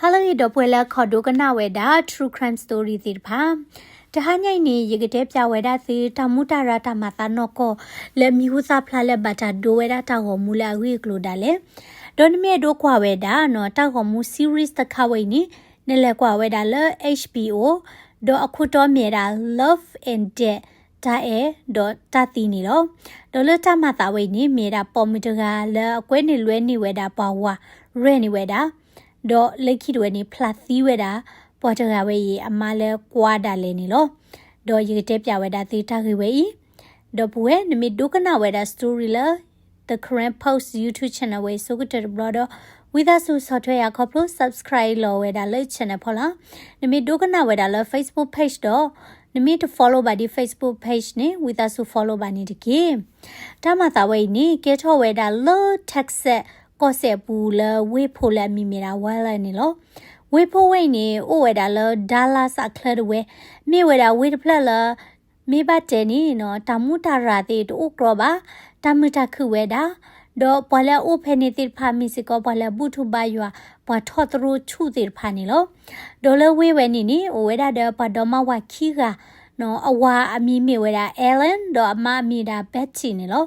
ဟါလၢအဂ့ၤ ဒီပုၢ်ဝဲၢ်လၢအခီဒိကနၣ်ဝဲဒၣ် True Crime Story သ့ၣ်တဖၣ်, တဟါညါအံၤန့ၣ် ယကတဲပၠးဝဲဒၣ်သု တၢ်မူးတၢ်ရၤတၢ်မၤသးနီၢ်ကီၢ် လၢအမံၤဟူသၣ်ဖျါလၢဘၣ်တၢ်ဒိဝဲဒၣ်တၢ်ဂီၤမူလၢအဂ့ၢ်အကျိၤဒၣ်လဲာ်. ဒီးနမ့ၢ်အဲၣ်ဒိးကွၢ်ဝဲဒၣ်နီၤ တၢ်ဂီၤမူ series တခါဝဲအံၤန့ၣ် နလဲၤကွၢ်ဝဲဒၣ်လၢ H B O, ဒီးအခိၣ်တီမ့ၢ်ဝဲဒၣ် Love and Death တၢ်အဲၣ်ဒီးတၢ်သံန့ၣ်လီၤ. ဒီးလၢတၢ်မၤသးဝဲအံၤန့ၣ် မ့ၢ်ဝဲဒၣ်ပိာ်မုၣ်တဂၤလၢအကွဲန့ၢ်လွဲန့ၢ်ဝဲဒၣ်ပှၤဝၤ ရဲၣ်န့ၢ်ဝဲဒၣ် ဒီးလၢခံတဝဲန့ၣ် ဖျးသံဝဲဒၣ် ပှၤတဂၤဝဲအံၤ အမါလၢကွါဒၣ်လဲာ်န့ၣ်လီၤ. ဒီးယကတဲပၠးဝဲဒၣ်သုတၢ်ဂ့ၢ်ဝဲအံၤ, ဒီပုၢ်ဝဲၢ် နမ့ၢ်ဒိကနၣ်ဝဲဒၣ် story လၢ The Karen Post YouTube channel ဝဲအံၤ ဆိကတၢၢ်တဘျီဒီး ဝံသးစူၤဆီၣ်ထွဲယၤခီဖျိ subscribe လီၤဝဲဒၣ်လၢ channel ဖီလာ်. နမ့ၢ်ဒိကနၣ်ဝဲဒၣ်လၢ Facebook page ဒီး နမ့ၢ်တ follow ဘၣ်ဒ် Facebook page န့ၣ် ဝံသးစူၤ follow ဘၣ်န့ၣ်တက့ၢ်. တၢ်မၤသးဝဲအံၤန့ၣ် ကဲထီၣ်ဝဲဒၣ်လၢ Texas ကီၢ်စဲၣ်အပူၤလၢဝ့ၢ်ဖိလၢအမံၤမ့ၢ်ဒၣ် Waller န့ၣ်လီၤ. ဝ့ၢ်ဖိဝဲအံၤန့ၣ် အိၣ်ဝဲဒၣ်လၢ Dallas အချၢတဝဲ, မ့ၢ်ဝဲဒၣ်ဝ့ၢ်တဖျၢၣ်လၢ မ့ၢ်ဘၣ်တဲန့ၣ်နီၤ တၢ်မူးတၢ်ရၤသ့ၣ်တအိၣ်ကြီဘၣ်, တၢ်မုာ်တၢ်ခုၣ်ဝဲဒၣ်, ဒီးပှၤလၢအအိၣ်ဖဲန့ၣ်သ့ၣ်တဖၣ် မ့ၢ်စ့ၢ်ကီးပှၤလၢအဘူၣ်ထူဘါယွၤ ပှၤထီၣ်သရိဆူၣ်သ့ၣ်တဖၣ်န့ၣ်လီၤ. ဒီးလၢဝ့ၢ်ဝဲန့ၣ်န့ၣ် အိၣ်ဝဲဒၣ်ဒီးပှၤဒီမါဝၤခံဂၤ, အဝၤအမံၤမ့ၢ်ဝဲဒၣ် Alan ဒီးအမါအမံၤဒၣ် Betty န့ၣ်လီၤ.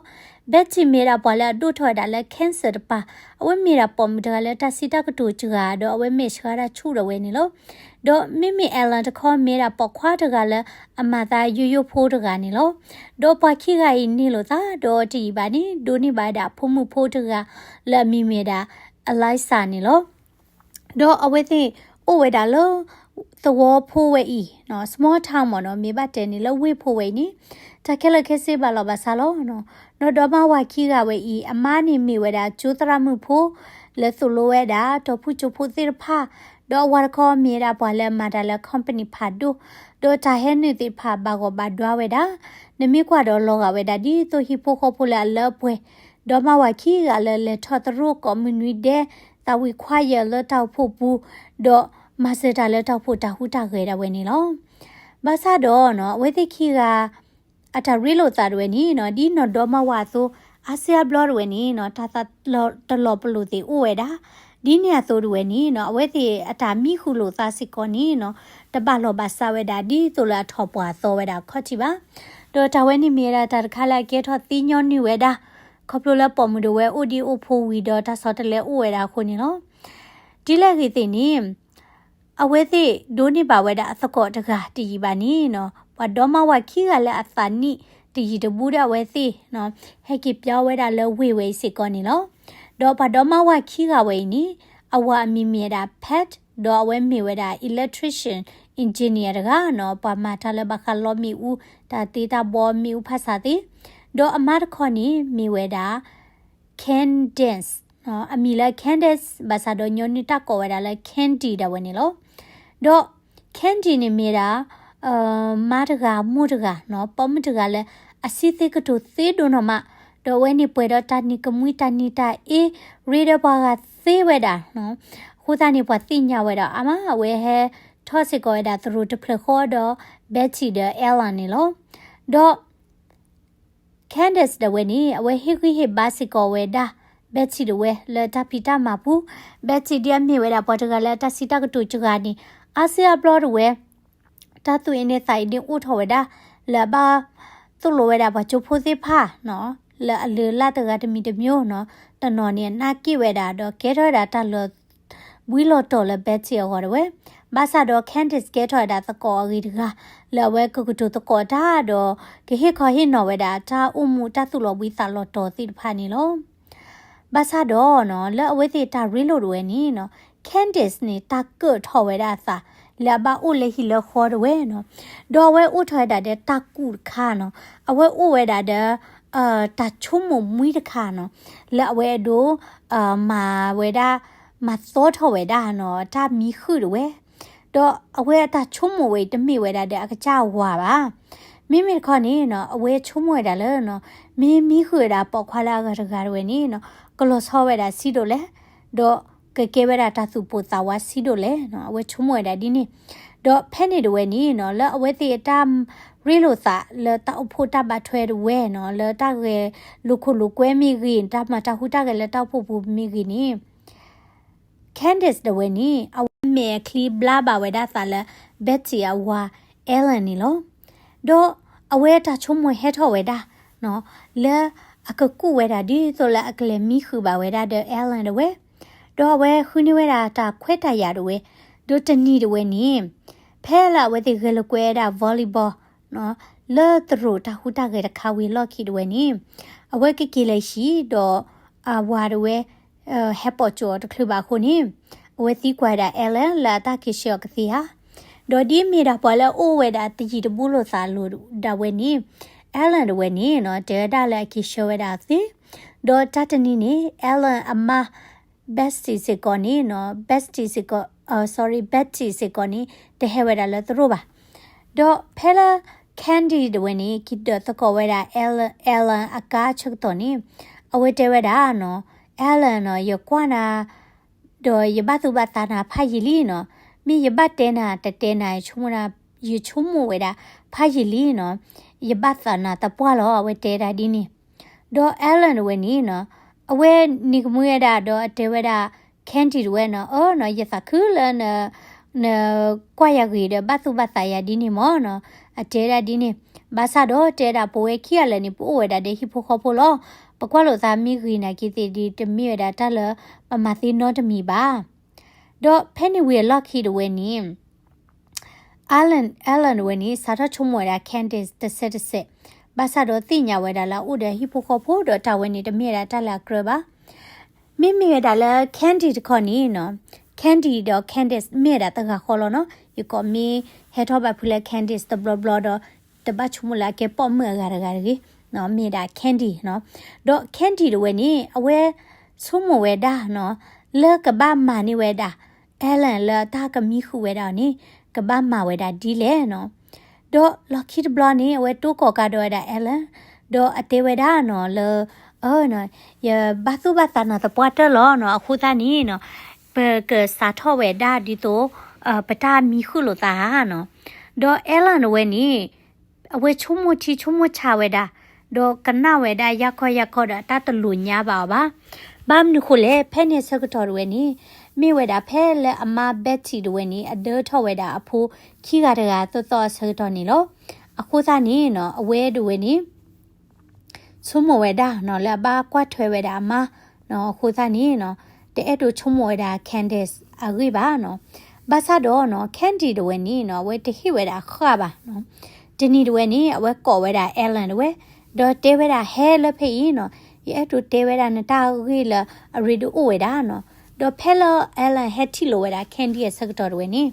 Betty မ့ၢ်ဒၣ်ပှၤလၢအဒိၣ်ထီၣ်ဝဲဒၣ်လၢ cancer တပၤ, အဝဲမ့ၢ်ဒၣ်ပိာ်မုၣ်တဂၤလၢတၢ်စံးတၢ်ကတိၤစှၤ ဒီးအဝဲမဲာ်ဆှးတၢ်ဆူၣ်ဒၣ်ဝဲန့ၣ်လီၤ. ဒီးမ့မ့ၢ် Alan တခီ မ့ၢ်ဒၣ်ပိာ်ခွါတဂၤလၢအမၤသးယိယိဖိတဂၤန့ၣ်လီၤ. ဒီးပှၤခံဂၤအံၤန့ၣ်လိာ်သး ဒီးတယံာ်ဘၣ်န့ၣ် ဒိးန့ၢ်ဘၣ်ဝဲဒၣ်အဖိမုၣ်ဖိတဂၤလၢအမံၤမ့ၢ်ဒၣ် Eliza န့ၣ်လီၤ. ဒီးအဝဲသ့ၣ်အိၣ်ဝဲဒၣ်လၢသဝီဖိဝဲအံၤ, small town မ့ၢ်နီၤ, မ့ၢ်ဘၣ်တဲန့ၣ်လၢဝ့ၢ်ဖိဝဲအံၤန့ၣ် တၢ်ခဲလၢာ်ခဲဆ့ဘၣ်လီၤဘၣ်ဆါလီၤ. ဒီးဒီမါဝၤခံဂၤဝဲအံၤ အမါန့ၣ်မ့ၢ်ဝဲဒၣ်ကၠိသရၣ်မုၣ်ဖိ လၢသိၣ်လိဝဲဒၣ်တီၤဖုၣ်ကၠိဖိသ့ၣ်တဖၣ်, ဒီးအဝၤတခီမ့ၢ်ဝဲဒၣ်ပှၤလၢအမၤတၢ်လၢ company ဖးဒိၣ်, ဒီးတၢ်ဟဲနုာ်သ့ၣ်တဖၣ်ဘၣ်ဂီၢ်ဘၣ်ဒွါဝဲဒၣ်, နမ့ၢ်ကွၢ်ဒီးလီၤဂာ်ဝဲဒၣ်ဒ်သိးဟံၣ်ဖိဃီဖိလၢအလၢအပှဲၤ, ဒီမါဝၤခံဂၤလၢလဲၤထီၣ်သရိာ်ကိးမုၢ်နွံဒဲး, သးဝံၣ်ခွါယၢၢ်လၢတၢ်အိၣ်ဖှိၣ်ပူၤ, ဒီးမၤစၢၤတၢ်လၢတၢ်အိၣ်ဖှိၣ်တၢ်ဟူးတၢ်ဂဲၤဒၣ်ဝဲန့ၣ်လီၤ. ဘၣ်ဆၣ်ဒီးနီၤ အဝဲသ့ၣ်ခံဂၤ အတၢ်ရ့လိာ်သးတဝဲန့ၣ်နီၤ ဒ်နီၢ်ဒီမါဝၤအသိး အါစုအါဘျီတဝဲန့ၣ်နီၤ တၢ်သးတလီၤပလိာ်သ့ၣ်အိၣ်ဝဲဒၣ်, ဒ်န့ၣ်အသိးတဝဲန့ၣ်နီၤ အဝဲသ့ၣ်အတၢ်မံဃုာ်လိာ်သးစ့ၢ်ကီးန့ၣ်နီၤ တဘၣ်လီၢ်ဘၣ်စးဝဲဒၣ် ဒ်သိးလၢအထီၣ်ပှၢ်သီဝဲဒၣ်အခီၣ်ထံးဘၣ်. ဒီးတၢ်ဝဲန့ၣ်မ့ၢ်ဝဲဒၣ်တၢ်တခါလၢအကဲထီၣ်သ့ညီနုၢ်ဝဲဒၣ် ခီဖျိလၢပိာ်မုၣ်တဝဲအိၣ်ဒံးအိၣ်ဖိဝံၤဒီးတၢ်ဆီတလဲအိၣ်ဝဲဒၣ်အဃိန့ၣ်လီၤ. ဒ်လဲၣ်ဂ့ၤသ့ၣ်န့ၣ် အဝဲသ့ၣ်ဒိးန့ၢ်ဘၣ်ဝဲဒၣ်အသကိးတဂၤတယံာ်ဘၣ်န့ၣ်နီၤ ပှၤဒီမါဝၤခံဂၤလၢအသးနံၣ်တယံာ်တဘူးဒီးအဝဲသ့ၣ်နီၤ ဟဲက့ၤပၠီဝဲဒၣ်လၢဝ့ၢ်ဝဲအံၤစ့ၢ်ကီးန့ၣ်လီၤ. ဒီးပှၤဒီမါဝၤခံဂၤဝဲအံၤန့ၣ် အဝၤအမံၤမ့ၢ်ဝဲဒၣ် Pat ဒီးအဝဲမ့ၢ်ဝဲဒၣ် electrician engineer တဂၤနီၤ ပှၤမၤတၢ်လၢဘၣ်ဃးလီမ့ၣ်အူ တၢ်သ့တၢ်ဘှီမ့ၣ်အူဖးစၢ်သ့, ဒီးအမါတခီန့ၣ်မ့ၢ်ဝဲဒၣ် Candace နီၤ အမံၤလၢ Candace ဘၣ်ဆၣ်ဒီးညီနုၢ်တၢ်ကိးဝဲဒၣ်လၢ Candy ဒၣ်ဝဲန့ၣ်လီၤ. ဒီး Candy န့ၣ်မ့ၢ်ဒၣ် မါတဂၤမိၢ်တဂၤနီၤ ပိာ်မုၣ်တဂၤလၢအစံးသ့ကတိၤသ့ဒိၣ်နီၢ်မး, ဒီးအဝဲန့ၣ်ပှဲၤဒီးတၢ်နံၤကမှံတၢ်နံၤတၢ်အ့ ရ့ဒီးပှၤဂၤသ့ဝဲဒၣ်နီၤ. အဃိသတးန့ၣ် ပှၤသ့ၣ်ညါဝဲဒၣ်အါမး အဝဲဟဲထီၣ်စ့ၢ်ကီးဝဲဒၣ်သရိာ်တဖျၢၣ်ဃီဒီး Betty ဒီး Ellen န့ၣ်လီၤ. ဒီး Candace ဒၣ်ဝဲန့ၣ် အဝဲဟ့ၣ်ဂံၢ်ဟ့ၣ်ဘါစ့ၢ်ကီးဝဲဒၣ် Betty ဒၣ်ဝဲလၢတၢ်ဖံးတၢ်မၤပူၤ, Betty ဒ်အမ့ၢ်ဝဲဒၣ်ပှၤတဂၤလၢတၢ်စံးတၢ်ကတိၤစှၤန့ၣ် အါစုအါဘျီတဝဲ တၢ်သူၣ်အ့န့ၢ်သးအ့န့ၣ်အိၣ်ထီၣ်ဝဲဒၣ် လၢအဘၣ်သိၣ်လိဝဲဒၣ်ပှၤကၠိဖိသ့ၣ်တဖၣ်နီၤ လၢအလုၢ်အလၢ်တဂၤတမံၤတမံၤနီၤ တနီၤန့ၣ်အနၢ်က့ၣ်ဝဲဒၣ် ဒီးကဲထီၣ်ဝဲဒၣ်တၢ်လီၤ ဘှံးလီၤတီၤလၢ Betty အဂီၢ်တဝဲ, ဘၣ်ဆၣ်ဒီး Candace ကဲထီၣ်ဝဲဒၣ်သကိးအဂ့ၤတဂၤ လၢအဝဲကကတိၤသကိးတၢ်ဒီး ကဟ့ၣ်ခီဟ့ၣ်နီၤဝဲဒၣ်တၢ်အိၣ်မူတၢ်သူၣ်လီၤဘှံးသးလီၤတီၤသ့ၣ်တဖၣ်န့ၣ်လီၤ. ဘၣ်ဆၣ်ဒီးနီၤ လၢအဝဲသ့ၣ်တၢ်ရ့လိာ်တဝဲန့ၣ်နီၤ Candace န့ၣ် တၢ်ကၢၣ်ထီၣ်ဝဲဒၣ်အသး လၢအဘၣ်အိၣ်လၢဟံၣ်လၢဃီတဝဲနီၤ, ဒီးအဝဲအိၣ်ထီၣ်ဝဲဒၣ်ဒီးတၢ်ကူၣ်တခါနီၤ, အဝဲအိၣ်ဝဲဒၣ်ဒီး တၢ်ဆိကမိၣ်မှံတခါနီၤ, လၢအဝဲအဒိ မၤဝဲဒၣ် မၤသီထီၣ်ဝဲဒၣ်နီၤ တၢ်မံဃုာ်တဝဲ, ဒီးအဝဲအတၢ်ဆိကမိၣ်ဝဲအံၤ တမ့ၢ်ဝဲဒၣ်ဒီးအကစၢ်အဝၤဘၣ်. မ့မ့ၢ်တခီန့ၣ်နီၤ အဝဲဆိကမိၣ်ဝဲဒၣ်လၢနီၤ မ့ၢ်မံဃုာ်ဝဲဒၣ်ပိာ်ခွါလၢအဂၤတဂၤတဝဲန့ၣ်နီၤ ကလီၤဆီဝဲဒၣ်ဆံးဒိၣ်လဲၣ်, ဒီးကကဲဝဲဒၣ်တၢ်သူၣ်ပိၢ်သးဝးဆံးဒိၣ်လဲၣ်နီၤ အဝဲဆိကမိၣ်ဝဲဒၣ်ဒ်န့ၣ်, ဒီးဖဲန့ၣ်တဝဲန့ၣ်နီၤ လၢအဝဲသ့ၣ်အတၢ်ရ့လိာ်သးလၢတၢ်အိၣ်ဖှိၣ်တၢ်ဘၣ်ထွဲတဝဲနီၤ လၢတၢ်ဂဲၤလိာ်ခိၣ်လိာ်ကွဲမ့ၢ်ဂ့ၤ တၢ်မၤတၢ်ဟူးတၢ်ဂဲၤလၢတၢ်အိၣ်ဖှိၣ်ပူၤမ့ၢ်ဂ့ၤန့ၣ် Candace Candice တဝဲန့ၣ် အဝဲမဲာ်အချံဘျါဘၣ်ဝဲဒၣ်သးလၢ Betty အဝၤ Alan န့ၣ်လီၤ. ဒီးအဝဲတၢ်ဆိကမိၣ်ဟဲထီၣ်ဝဲဒၣ် လၢအကကူၣ်ဝဲဒၣ်ဒ်သိးလၢအကလဲၤမံဃုာ်ဘၣ်ဝဲဒၣ်ဒီး Alan တဝဲ, ဒီးအဝဲဃုန့ၢ်ဝဲဒၣ်တၢ်ခွဲးတၢ်ယာ်တဝဲ, ဒီးတနံၤတဝဲန့ၣ် ဖဲလၢအဝဲသ့ၣ်ဂဲၤလိာ်ကွဲဝဲဒၣ် volleyball လၢသရိာ်တၢ်ဟူးတၢ်ဂဲၤတခါဝံၤအလီၢ်ခံတဝဲန့ၣ် အဝဲကက့ၤလဲၤဟံၣ်ဒီး အဝၤတဝဲ ဟဲပိာ်ကၠိအီၤတချုးဘၣ်အဃိန့ၣ် အဝဲသံကွၢ်ဝဲဒၣ် Alan လၢအတၢ်က့ၤဆှၢအီၤကသ့ဧါ. ဒီးဒ်အမ့ၢ်ဒၣ်ပှၤလၢအအိၣ်ဝဲဒၣ်တယံၤတဘူးလိာ်သးလိၤဒၣ်ဝဲန့ၣ် Alan တဝဲန့ၣ် တဲဝဲဒၣ်လၢအက့ၤဆှၢဝဲဒၣ်အီၤသ့, ဒီးတၢ်တနံၤန့ၣ် Alan အမါ Betty စ့ၢ်ကီးန့ၣ် Betty စ့ၢ်ကီး sorry Betty စ့ၢ်ကီးန့ၣ် တဟဲဝဲဒၣ်လၢသရိာ်ဘၣ်. ဒီးဖဲလၢ Candy တဝဲန့ၣ် က့ၤဒၢးသကိးဝဲဒၣ် Alan အကါဆၢကတီၢ်န့ၣ် အဝဲတဲဝဲဒၣ်နီၤ Alan နီၤ ယကွၢ်နၤ ဒီးယဘၣ်သူၣ်ဘၣ်သးနၤဖးယံာ်လံနီၤ, မ့ၢ်ယဘၣ်တဲနၤတတဲနၤ ယဆိကမိၣ်ဝဲဒၣ်ဖးယံာ်လံနီၤ, ယဘၣ်သးနၤသပှၢ်လီၤ အဝဲတဲဒၣ်ဒ်န့ၣ်. ဒီး Alan တဝဲန့ၣ်နီၤ အဝဲန့ၣ်ကမူဝဲဒၣ်ဒီးအတဲဝဲဒၣ် Candy တဝဲနီၤ အၢနီၤ ယသးခုလၢ နကွၢ်ယၤဂ့ၤဒီးဘၣ်သူၣ်ဘၣ်သးယၤဒ်န့ၣ်မ့ၢ်နီၤ, အတဲဒၣ်ဒ်န့ၣ်. ဘၣ်ဆၣ်ဒီးတဲဒၣ်ပဝဲခံဂၤလၢာ်န့ၣ် ပအိၣ်ဝဲဒၣ်ဒီးဟံၣ်ဖိဃီဖိလီၤ. ပကွၢ်လိာ်သးမ့ၢ်ဂ့ၤနာ်က့သ့ၣ်ဒီး တမ့ၢ်ဝဲဒၣ်တၢ်လၢပမၤသ့နီတမံၤဘၣ်. ဒီးဖဲန့ၣ်ဝံၤအလီၢ်ခံတဝဲန့ၣ် Alan, Alan တဝဲန့ၣ် စးထီၣ်ဆိကမိၣ်ဝဲဒၣ် Candice တစဲးတစဲး, ဘၣ်ဆၣ်ဒီးသ့ၣ်ညါဝဲဒၣ်လၢအအိၣ်ဒီးဟံၣ်ဖိဃီဖိဒီးတၢ်ဝဲန့ၣ် တမ့ၢ်ဝဲဒၣ်တၢ်လၢအကြၢးဘၣ်. မ့မ့ၢ်ဝဲဒၣ်လၢ Candy တခီန့ၣ်နီၤ, Candy ဒီး Candice မ့ၢ်ဝဲဒၣ်တဂၤဃီလီၤနီၤ. ယကိးမ့ၢ်ဟဲထီၣ်ဘၣ်ဖုလၢ Candice တဘျီဘျီဒီး တဘၣ်ဆိကမိၣ်လၢအကဲပိာ်မုၣ်အဂၤတဂၤတဂ့ၤ, မ့ၢ်ဝဲဒၣ် Candy နီၤ. ဒီး Candy တဝဲန့ၣ် အဝဲဆိကမိၣ်ဝဲဒၣ်နီၤ, လၢကဘၣ်မၤန့ၢ်ဝဲဒၣ် Alan လၢတၢ်ကမံဃုာ်ဝဲဒၣ်အီၤန့ၣ် ကဘၣ်မၤဝဲဒၣ်ဒ်လဲၣ်နီၤ. ဒီးလီၢ်ခံတဘျီန့ၣ် အဝဲတိၢ်ကီၢ်ကါဒီးဝဲဒၣ် Alan, ဒီးအတဲဝဲဒၣ်နီၤလၢ အၢ ယဘၣ်သူၣ်ဘၣ်သးနၤသပှၢ်တၢၢ်လီၤနီၤ, အဃိသတးန့ၣ်နီၤ ပကစးထီၣ်ဝဲဒၣ်ဒ်သိး ပတၢ်မံဃုာ်လိာ်သးဧါနီၤ. ဒီး Alan တဝဲန့ၣ် အဝဲဆိကမိၣ်ထံဆိကမိၣ်ဆးဝဲဒၣ်, ဒီးကနၣ်ဝဲဒၣ်ယၢ်ခီယၢ်ခီဒီးတၢ်တလိာ်ညါဘၣ်အီၤဘၣ်. ဘၣ်မနုၤဃိလဲၣ်, ဖဲန့ၣ်အဆၢကတီၢ်တဝဲန့ၣ် မ့ၢ်ဝဲဒၣ်ဖဲလၢအမါ Betty တဝဲန့ၣ် အဒၢထီၣ်ဝဲဒၣ်အဖိခံဂၤတဂၤသီသီအဆၢကတီၢ်န့ၣ်လီၤ. အဃိသတးန့ၣ်နီၤ အဝဲတဝဲန့ၣ် ဆိကမိၣ်ဝဲဒၣ်နီၤ လၢအဘၣ်ကွၢ်ထွဲဝဲဒၣ်အမါနီၤ, အဃိသတးန့ၣ်နီၤ တအဲၣ်ဒိးဆိကမိၣ်ဝဲဒၣ် Candice အဂ့ၢ်ဘၣ်နီၤ. ဘၣ်ဆၣ်ဒီးနီၤ Candy တဝဲန့ၣ်နီၤ အဝဲတဟ့ၣ်ဝဲဒၣ်ဃၣ်ဘၣ်နီၤ. တနံၤတဝဲန့ၣ် အဝဲကိးဝဲဒၣ် Alan တဝဲ, ဒီးတဲဝဲဒၣ် ဟဲလၢဖဲအံၤနီၤ, ယအဲၣ်ဒိးတဲဝဲဒၣ်နတၢ်ဂ့ၢ်လၢအရ့ဒိၣ်အိၣ်ဝဲဒၣ်နီၤ. ဒီးဖဲလၢ Alan ဟဲထံၣ်လိာ်ဝဲဒၣ် Candy အဆၢကတီၢ်တဝဲန့ၣ်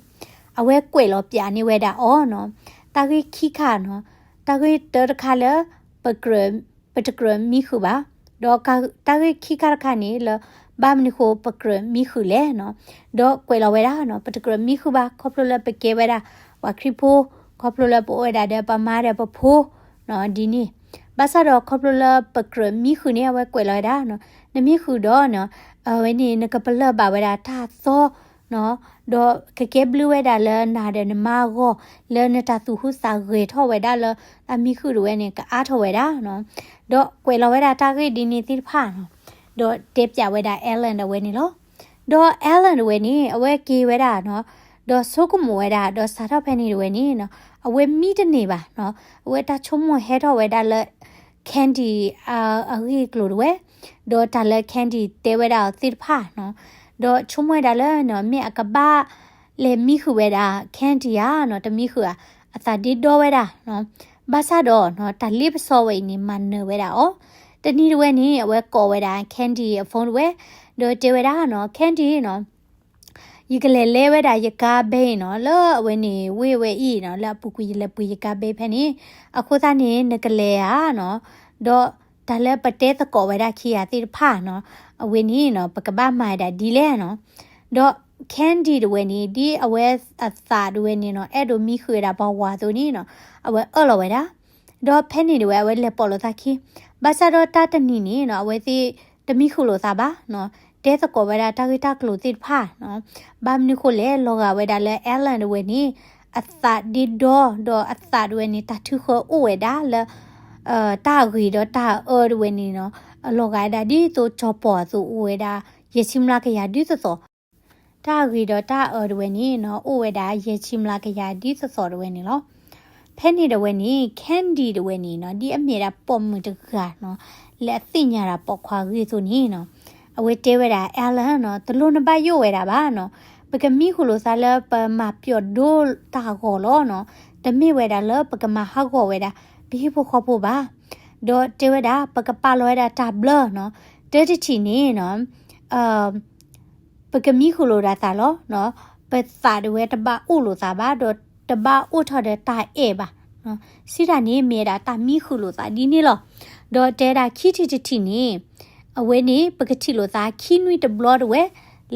အဝဲကွဲးလီၤပျးန့ၢ်ဝဲဒၣ်အီၤနီၤ, တၢ်ဂ့ၢ်ခံခါနီၤ, တၢ်ဂ့ၢ်တၢတခါလၢ ပကြၢး, ပတကြၢးမံဃုာ်ဘၣ်, ဒီးတၢ်ဂ့ၢ်ခံခါတခါန့ၣ်လၢ ဘၣ်မနုၤဃိပကြၢးမံဃုာ်လဲၣ်နီၤ. ဒီးကွဲးလီၤဝဲဒၣ်နီၤ, ပတကြၢးမံဃုာ်ဘၣ် ခီဖျိလၢပကဲဝဲဒၣ်ပှၤခရံာ်ဖိ, ခီဖျိလၢပအိၣ်ဝဲဒၣ်ဒီးပမါဒီးပဖိနီၤ ဒ်န့ၣ်. ဘၣ်ဆၣ်ဒီးခီဖျိလၢပကြၢးမံဃုာ်န့ၣ် အဝဲကွဲးလီၤဝဲဒၣ်နီၤ, နမံဃုာ်ဒီးနီၤ အဝဲန့ၣ် နကပလၢၢ်ဘၣ်ဝဲဒၣ်တၢ်သီ ဒီးကကဲဘျုးဝဲဒၣ်လၢနၤဒီးနမါအဂီၢ်, လၢနတၢ်သူၣ်ဟူသးဂဲၤထီၣ်ဝဲဒၣ်လၢ တၢ်မံဃုာ်တဝဲန့ၣ် ကအါထီၣ်ဝဲဒၣ်နီၤ. ဒီးကွဲးလီၤဝဲဒၣ်တၢ်ဂ့ၢ်ဒ်န့ၣ်သ့ၣ်တဖၣ်နီၤ, ဒီးတဲပျးဝဲဒၣ် Alan တဝဲန့ၣ်လီၤ. ဒီး Alan တဝဲန့ၣ် အဝဲက့ၤဝဲဒၣ်နီၤ, ဒီးဆိကမိၣ်ဝဲဒၣ်, ဒီးစးထီၣ်ဖဲန့ၣ်တဝဲန့ၣ်နီၤ အဝဲမံတန့ၢ်ဘၣ်နီၤ, အဝဲတၢ်ဆိကမိၣ်ဟဲထီၣ်ဝဲဒၣ်လၢ Candy အဂ့ၢ်အကျိၤတဝဲ, ဒီးတၢ်လၢ Candy တဲဝဲဒၣ်အီၤသ့ၣ်တဖၣ်နီၤ, ဒီးဆိကမိၣ်ဝဲဒၣ်လၢနီၤ မ့ၢ်အကဘၣ်လဲၤမံဃုာ်ဝဲဒၣ် Candy ဧါနီၤ, တမံဃုာ်ဧါ, အသးဒ့ဒီဝဲဒၣ်နီၤ. ဘၣ်ဆၣ်ဒီးနီၤ တၢ်လ့ပစီဝဲအံၤန့ၣ် မၤနၢၤဝဲဒၣ်အီၤ. တနံၤတဝဲန့ၣ် အဝဲကိးဝဲဒၣ် Candy အ phone တဝဲ, ဒီးတဲဝဲဒၣ်နီၤ Candy နီၤ ယကလဲၤလဲဝဲဒၣ်ယကါဘဲနီၤ, လၢအဝဲန့ၣ်ဝ့ၢ်ဝဲအံၤနီၤ, လၢအပူၤကွံာ်ယလဲၤပှ့ၤယကါဘဲဖဲန့ၣ်, အဃိသတးန့ၣ် နကလဲၤဧါနီၤ, ဒီးတၢ်လၢပတဲသကိးဝဲဒၣ်ခံဂၤသ့ၣ်တဖၣ်နီၤ, အဝဲန့ၣ်နီၤ ပကဘၣ်မၤဝဲဒၣ်ဒ်လဲၣ်နီၤ. ဒီး Candy တဝဲန့ၣ် ဒ်အဝဲအသးတဝဲန့ၣ်နီၤ အဲၣ်ဒိးမံဃုာ်ဝဲဒၣ်ပှၤဝၤအသိးန့ၣ်နီၤ, အဝဲအၢၣ်လီၤဝဲဒၣ် ဒီးဖဲန့ၣ်တဝဲ အဝဲလဲၤပိာ်လိာ်သးခံ, ဘၣ်ဆၣ်ဒီးတၢ်တနံၤန့ၣ်နီၤ အဝဲသ့ၣ်တမံဃုာ်လိာ်သးဘၣ်နီၤ, တဲသကိးဝဲဒၣ်တၢ်ဂ့ၢ်တၢ်ကျိၤသ့ၣ်တဖၣ်နီၤ, ဘၣ်မနုၤဃိလဲၣ် လီၤဂာ်ဝဲဒၣ်လၢ Alan တဝဲန့ၣ် အသးဒ့ဒီ ဒီးအသးတဝဲန့ၣ် တၢ်ထုးဃၢအိၣ်ဝဲဒၣ်လၢ တၢ်အဂ့ၤဒီးတၢ်အၢတဝဲန့ၣ်နီၤ, လီၤဂာ်ဝဲဒၣ်ဒ်သိးကၠီၤပီၤအသိးအိၣ်ဝဲဒၣ် ယဲၢ်ဆံမျးကယၤဒ်သိးသိး တၢ်ဂ့ၤဒီးတၢ်အၢတဝဲန့ၣ်နီၤ အိၣ်ဝဲဒၣ်ယဲၢ်ဆံမျးကယၤဒ်သိးသိးတဝဲန့ၣ်လီၤ. ဖဲန့ၣ်တဝဲန့ၣ် Candy တဝဲန့ၣ်နီၤ ဒ်အမ့ၢ်ဒၣ်ပိာ်မုၣ်တဂၤနီၤ လၢအသ့ၣ်ညါဒၣ်ပိာ်ခွါအဂ့ၢ်အသိးန့ၣ်နီၤ အဝဲတဲဝဲဒၣ် Alan နီၤ တလိၣ်နဘၣ်ယိၣ်ဝဲဒၣ်ဘၣ်နီၤ, ပကမံဃုာ်လိာ်သးလၢပမၤပျီၣ်ဒိတၢ်ဂီၤလီၤနီၤ, တမ့ၢ်ဝဲဒၣ်လၢပကမၤဟးဂီၤဝဲဒၣ် ပဟံၣ်ဖိဃီဖိဘၣ်. ဒီးတဲဝဲဒၣ် ပကပာ်လီၤဝဲဒၣ်တၢ်ဘျၢနီၤ, တၢတထံၣ်န့ၣ်နီၤ ပကမံဃုာ်လိာ်ဒၣ်သးလီၤ. ပသးဒၣ်ဝဲတဘၣ်အိၣ်လိာ်သးဘၣ်, ဒီးတဘၣ်အိၣ်ထီၣ်ဒီးတၢ်အဲၣ်ဘၣ်. စံးတၢ်န့ၣ်မ့ၢ်ဝဲဒၣ်တၢ်မံဃုာ်လိာ်သးဒ်န့ၣ်လီၤ. ဒီးတဲဒၣ်ခံထံၣ်တထံၣ်န့ၣ် အဝဲန့ၣ် ပကထံၣ်လိာ်သးခံနွံတဘျီတဝဲ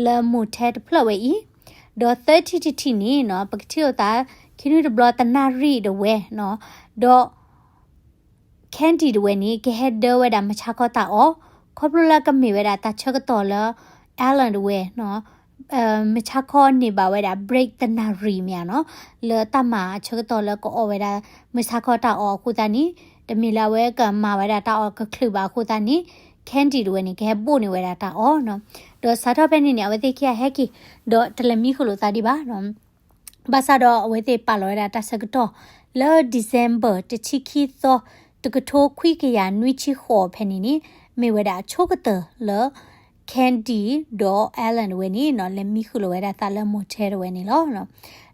လၢ motel တဖျၢၣ်ဝဲအံၤ, ဒီးသၢထံၣ်တထံၣ်န့ၣ်နီၤ ပကထံၣ်လိာ်သးခံနွံတဘျီတနၣ်ရံၣ်တဝဲနီၤ, ဒီး Candy တဝဲန့ၣ် ကဟဲဒၢဝဲဒၣ်မုၢ်ဆါခီတၢ်အီၣ်, ခီဖျိလၢကမ့ၢ်ဝဲဒၣ်တၢ်ဆၢကတီၢ်လၢ Alan တဝဲနီၤ မုၢ်ဆါခီန့ၢ်ဘၣ်ဝဲဒၣ် break တနၣ်ရံၣ်မ့ၢ်ဧါနီၤ, လၢတၢ်မၤဆၢကတီၢ်လၢကအီၣ်ဝဲဒၣ် မုၢ်ဆါခီတၢ်အီၣ်အဃိသတးန့ၣ် တမ့ၢ်လၢအဝဲကမၤဝဲဒၣ်တၢ်အီၣ်ကချုးဘၣ်အဃိသတးန့ၣ် Candy တဝဲန့ၣ် ကဟဲဘိၣ်န့ၢ်ဝဲဒၣ်တၢ်အီၣ်နီၤ, ဒီးစးထီၣ်ဖဲန့ၣ်န့ၣ် အဝဲသ့ၣ်ခံဂၤဟဲက့ၤ ဒီးတလဲၤမံဃုာ်လိာ်သးဒံးဘၣ်နီၤ. ဘၣ်ဆၣ်ဒီးအဝဲသ့ၣ်ပာ်လီၤဝဲဒၣ်တၢ်ဆၢကတီၢ် လၢ December တဆံခံသီ တကထိခွံကယၤနွံဆံဃိးဖဲန့ၣ်န့ၣ် မ့ၢ်ဝဲဒၣ်အဆိကတၢၢ်လၢ Candy ဒီး Alan တဝဲန့ၣ်နီၤ လဲၤမံဃုာ်လိာ်ဝဲဒၣ်သးလၢ motel တဝဲန့ၣ်လီၤ.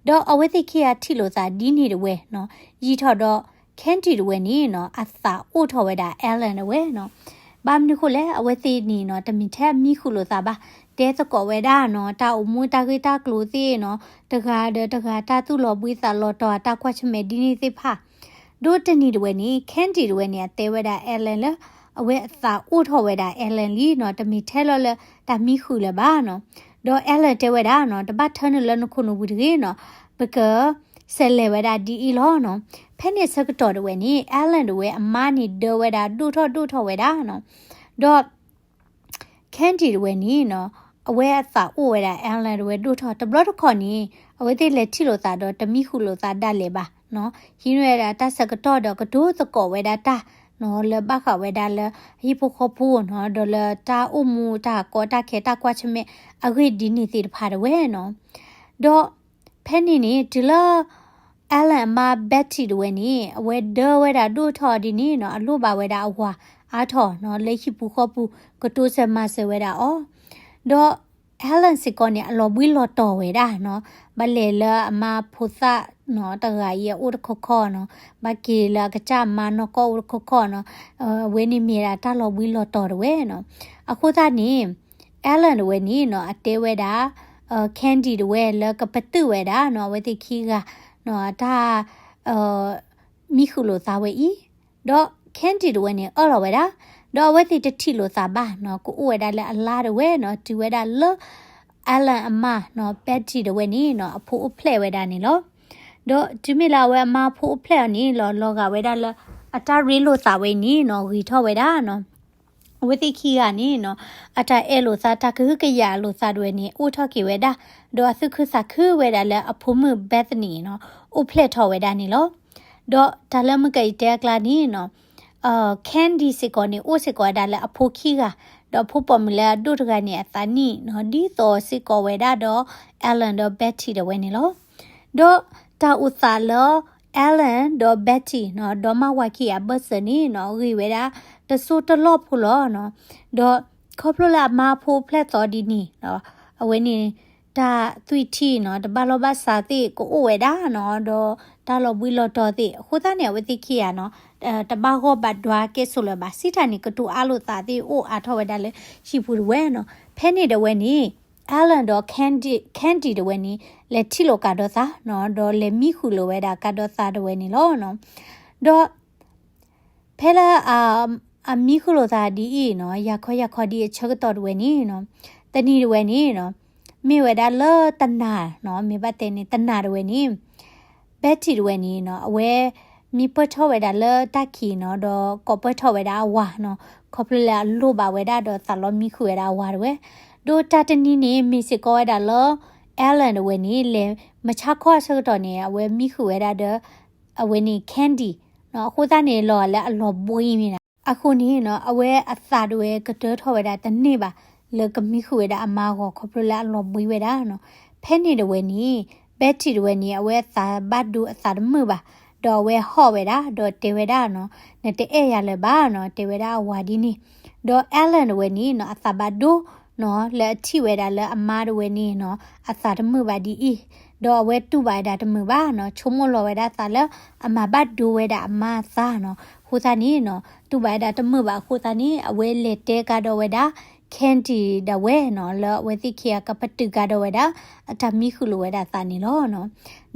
ဒီးအဝဲသ့ၣ်ခံဂၤထံၣ်လိာ်သးဒ်န့ၣ်တဝဲနီၤ ယံာ်ထီၣ်ဒီး Candy တဝဲန့ၣ်နီၤ အသးအိၣ်ထီၣ်ဝဲဒၣ် Alan တဝဲနီၤ. ဘၣ်မနုၤဃိလဲၣ် အဝဲသ့ၣ်န့ၣ်နီၤ တမ့ၢ်ထဲအမံဃုာ်လိာ်သးဘၣ်, တဲသကိးဝဲဒၣ်နီၤ တၢ်အိၣ်မူတၢ်ဂ့ၢ်တၢ်ကျိၤသ့ၣ်နီၤ တဂၤဒီးတဂၤ တၢ်သူၣ်လီၤဘှံးသးလီၤတီၤ တၢ်ကွၢ်ဆၢၣ်မဲာ်ဒ်န့ၣ်သ့ၣ်တဖၣ်. ဒီးတနံၤတဝဲန့ၣ် Candy တဝဲန့ၣ် အတဲဝဲဒၣ် Alan လၢ အဝဲအသးအိၣ်ထီၣ်ဝဲဒၣ် Alan လံနီၤ တမ့ၢ်ထဲလီၤလၢတၢ်မံဃုာ်လၢၤဘၣ်နီၤ. ဒီး Alan တဲဝဲဒၣ်နီၤ တဘၣ်ထၢနုာ်လၢနခိၣ်နူာ်ပူၤတဂ့ၤနီၤ, ပက စဲးလဲၤဝဲဒၣ်ဒ်အံၤလီၤနီၤ. ဖဲန့ၣ်ဆၢကတီၢ်တဝဲန့ၣ် Alan တဝဲအမါန့ၣ် ဒၢဝဲဒၣ်ဒိၣ်ထီၣ်ဒိၣ်ထီၣ်ဝဲဒၣ်နီၤ. ဒီး Candy တဝဲန့ၣ်နီၤ အဝဲအသးအိၣ်ဝဲဒၣ် Alan တဝဲဒိၣ်ထီၣ် တဘျီတခီၣ်န့ၣ် အဝဲသ့ၣ်လဲၤထံၣ်လိာ်သးဒီးတမံဃုာ်လိာ်သးဒၣ်လဲာ်ဘၣ်နီၤ. ဟံးန့ၢ်ဝဲဒၣ်တၢ်ဆၢကတီၢ်ဒီးကတိၤသကိးဝဲဒၣ်တၢ်နီၤ လၢဘၣ်ဃးဝဲဒၣ်လၢ ဟံၣ်ဖိဃီဖိနီၤ ဒီးလၢတၢ်အိၣ်မူတၢ်ကီတၢ်ခဲတၢ်ကွၢ်ဆၢၣ်မဲာ်အဂ့ၢ်ဒ်န့ၣ်သ့ၣ်တဖၣ်တဝဲနီၤ. ဒီး ဖဲန့ၣ်န့ၣ် တုၤလၢ Alan အမါ Betty တဝဲန့ၣ် အဝဲဒၢဝဲဒၣ်ဒိၣ်ထီၣ်ဒ်န့ၣ်နီၤ အလိၣ်ဘၣ်ဝဲဒၣ်အဝၤအါထီၣ်နီၤ လၢဟံၣ်ပူၤဃီပူၤ ကတိၤစၢၤမၤစၢၤဝဲဒၣ်အီၤ, ဒီး Alan စ့ၢ်ကီးန့ၣ် အလီၤဘှံးလီၤတီၤဝဲဒၣ်နီၤ ဘၣ်လဲၣ်လၢအမါဖိသၣ်နီၤ တဂၤအံၤအအိၣ်တခီခီနီၤ ဘၣ်က့ၤလၢအကစၢ်အမါနီၢ်ကီၢ်အိၣ်တခီခီနီၤ အဝဲန့ၣ်မ့ၢ်ဒၣ်တၢ်လီၤဘှံးလီၤတီၤတဝဲနီၤ. အဃိသတးန့ၣ် Alan တဝဲန့ၣ်နီၤ အတဲဝဲဒၣ် Candy တဝဲလၢကပတုာ်ဝဲဒၣ်နီၤ အဝဲသ့ၣ်ခံဂၤနီၤ တၢ် မံဃုာ်လိာ်သးဝဲအံၤ, ဒီး Candy တဝဲန့ၣ် အၢၣ်လီၤဝဲဒၣ်, ဒီးအဝဲသ့ၣ်တထံၣ်လိာ်သးဘၣ်နီၤ ကအိၣ်ဝဲဒၣ်လၢအလါတဝဲနီၤ တုၤဝဲဒၣ်လၢ Alan အမါနီၤ Betty တဝဲန့ၣ်နီၤ အဖိအိၣ်ဖျဲၣ်ဝဲဒၣ်န့ၣ်လီၤ. ဒီးတုၤမ့ၢ်လၢအဝဲအမါဖိအိၣ်ဖျဲၣ်အီၤန့ၣ်လီၤ လီၤဂာ်ဝဲဒၣ်လၢ အတၢ်ရ့လိာ်သးဝဲအံၤန့ၣ်နီၤ ဂ့ၤထီၣ်ဝဲဒၣ်နီၤ အဝဲသ့ၣ်ခံဂၤန့ၣ်နီၤ အတၢ်အဲၣ်လိာ်သး တၢ်ကဟုကယာ်လိာ်သးတဝဲန့ၣ် အိၣ်ထီၣ်က့ၤဝဲဒၣ်, ဒီးအသူၣ်ခုသးခုဝဲဒၣ်လၢအဖိမုၣ် Bethany နီၤ အိၣ်ဖျဲၣ်ထီၣ်ဝဲဒၣ်န့ၣ်လီၤ. ဒီးတၢ်လၢမုၢ်ကၢအံၤတဲအကျါန့ၣ်နီၤ Candy စ့ၢ်ကီးန့ၣ် အိၣ်စ့ၢ်ကီးဝဲဒၣ်လၢအဖိခံဂၤ, ဒီးအဖိပိာ်မုၣ်လၢအဒိၣ်တဂၤန့ၣ် အသးနံၣ်နီၤ ဒ်သိးစ့ၢ်ကီးဝဲဒၣ်ဒီး Alan ဒီး Betty တဝဲန့ၣ်လီၤ. ဒီးတၢ်အိၣ်သးလၢ Alan ဒီး Betty နီၤ ဒီမါဝၤခံဂၤအဘၢၣ်စၢၤန့ၣ်နီၤ ဂ့ၤဝဲဒၣ်တစိၢ်တလီၢ်ဖိလီၤနီၤ. ဒီးခီဖျိလၢအမါဖိအိၣ်ဖျဲၣ်သီဒ်န့ၣ် အဝဲန့ၣ် တၢ်သွံၣ်ထံနီၤ တဘၣ်လီၢ်ဘၣ်စးသ့ၣ်ကအိၣ်ဝဲဒၣ်နီၤ ဒီးတၢ်လီၤဘှံးလီၤတီၤသ့ၣ် အဃိသတးန့ၣ် အဝဲသ့ၣ်ခံဂၤနီၤ တဘၣ်ဂီၢ်ဘၣ်ဒွါကဲဆိးလၢၤဘၣ် စံးတၢ်န့ၣ် ကတိၤအါလိာ်သးသ့ၣ်အိၣ်အါထီၣ်ဝဲဒၣ်လၢဟံၣ်ပူၤတဝဲနီၤ. ဖဲန့ၣ်တဝဲန့ၣ် Alan ဒီး Candy တဝဲန့ၣ် လဲၤထံၣ်လိာ်ကးဒီးသးနီၤ ဒီးလဲၤမံဃုာ်လိာ်ဝဲဒၣ်ကးဒီးသးတဝဲန့ၣ်လီၤ. ဒီး ဖဲလၢ အမံဃုာ်လိာ်သးဒ်အံၤနီၤ ယၤခီယၤခီဒ်အဆၢကတီၢ်တဝဲန့ၣ်နီၤ တနံၤတဝဲန့ၣ်နီၤ မ့ၢ်ဝဲဒၣ်လၢတနၤနီၤ မ့ၢ်ဘၣ်တဲန့ၣ် တနၤတဝဲန့ၣ် Betty တဝဲန့ၣ်နီၤ အဝဲမံပၢၢ်ထီၣ်ဝဲဒၣ်လၢတၢ်ခံးနီၤ ဒီးကိးပၢၢ်ထီၣ်ဝဲဒၣ်အဝၤနီၤ ခီဖျိလၢအလိၣ်ဘၣ်ဝဲဒၣ်ဒီးသးလီမံဃုာ်ဝဲဒၣ်အဝၤတဝဲ, ဒီးတၢ်တနံၤန့ၣ် မ့ၢ်စ့ၢ်ကီးဝဲဒၣ်လၢ Alan တဝဲန့ၣ် လဲၤမုၢ်ဆါခီအဆၢကတီၢ်န့ၣ် အဝဲမံဃုာ်ဝဲဒၣ်ဒီး အဝဲန့ၣ် Candy နီၤ အဃိသတးန့ၣ် လီၤဂာ်လၢအလီၤဘှံးမ့ၢ်နီၤ အဃိန့ၣ်နီၤ အဝဲအသးတဝဲကတၢၢ်ထီၣ်ဝဲဒၣ်တန့ၢ်ဘၣ် လၢကမံဃုာ်ဝဲဒၣ်အမါအဂီၢ် ခီဖျိလၢအလီၤဘှံးဝဲဒၣ်နီၤ. ဖဲန့ၣ်တဝဲန့ၣ် Betty တဝဲန့ၣ် အဝဲအသးဘၣ်ဒိအသးတမုာ်ဘၣ်, ဒီးအဝဲဟီၣ်ဝဲဒၣ် ဒီးတဲဝဲဒၣ်နီၤ, နတအဲၣ်ယၤလၢၤဘၣ်နီၤ, တဲဝဲဒၣ်အဝၤဒ်န့ၣ်. ဒီး Alan တဝဲန့ၣ်နီၤ အသးဘၣ်ဒိနီၤ လၢအထံၣ်ဝဲဒၣ်လၢအမါတဝဲန့ၣ်နီၤ အသးတမုာ်ဘၣ်ဒ်အံၤ, ဒီးအဝဲတူၢ်ဘၣ်ဝဲဒၣ်တမုာ်ဘၣ်နီၤ, ဆိကမိၣ်လီၤဝဲဒၣ်သးလၢ အမၤဘၣ်ဒိဝဲဒၣ်အမါအသးနီၤ. အဃိသတးန့ၣ်နီၤ တူၢ်ဘၣ်ဝဲဒၣ်တမုာ်ဘၣ်အဃိသတးန့ၣ် အဝဲလဲၤတဲကဒီးဝဲဒၣ် Candy ဒၣ်ဝဲနီၤ လၢအဝဲသ့ၣ်ခံဂၤကပတုာ်ကဒီးဝဲဒၣ် အတၢ်မံဃုာ်လိာ်ဝဲဒၣ်သးန့ၣ်လီၤနီၤ.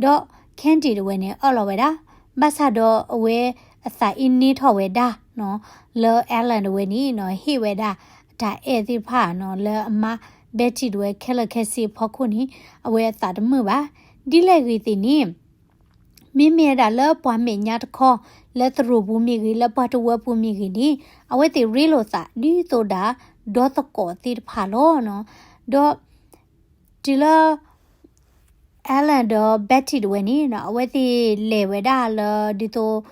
ဒီး Candy တဝဲန့ၣ် အၢၣ်လီၤဝဲဒၣ်, ဘၣ်ဆၣ်ဒီးအဝဲအသးအ့န့ထီၣ်ဝဲဒၣ်နီၤ လၢ Alan တဝဲန့ၣ်နီၤ ဟ့ၣ်ဝဲဒၣ်အတၢ်အဲၣ်သ့ၣ်တဖၣ်နီၤ လၢအမါ Betty တဝဲခဲလၢာ်ခဲဆ့အဖီခိၣ်န့ၣ် အဝဲအသးတမုာ်ဘၣ်. ဒ်လဲၣ်ဂ့ၤသ့ၣ်န့ၣ် မ့မ့ၢ်ဝဲဒၣ်လၢပှၤမဲာ်ညါတခီ လၢသရိာ်ပူၤမ့ၢ်ဂ့ၤ လၢပှၤတဝၢပူၤမ့ၢ်ဂ့ၤန့ၣ် အဝဲသ့ၣ်ရ့လိာ်သးဒ်သိးဒၣ် ဒီသကိးသ့ၣ်တဖၣ်လီၤနီၤ. ဒီးတုၤလၢ Alan ဒီး Betty တဝဲန့ၣ်နီၤ အဝဲသ့ၣ်လဲၤဝဲဒၣ်လၢဒ်သိး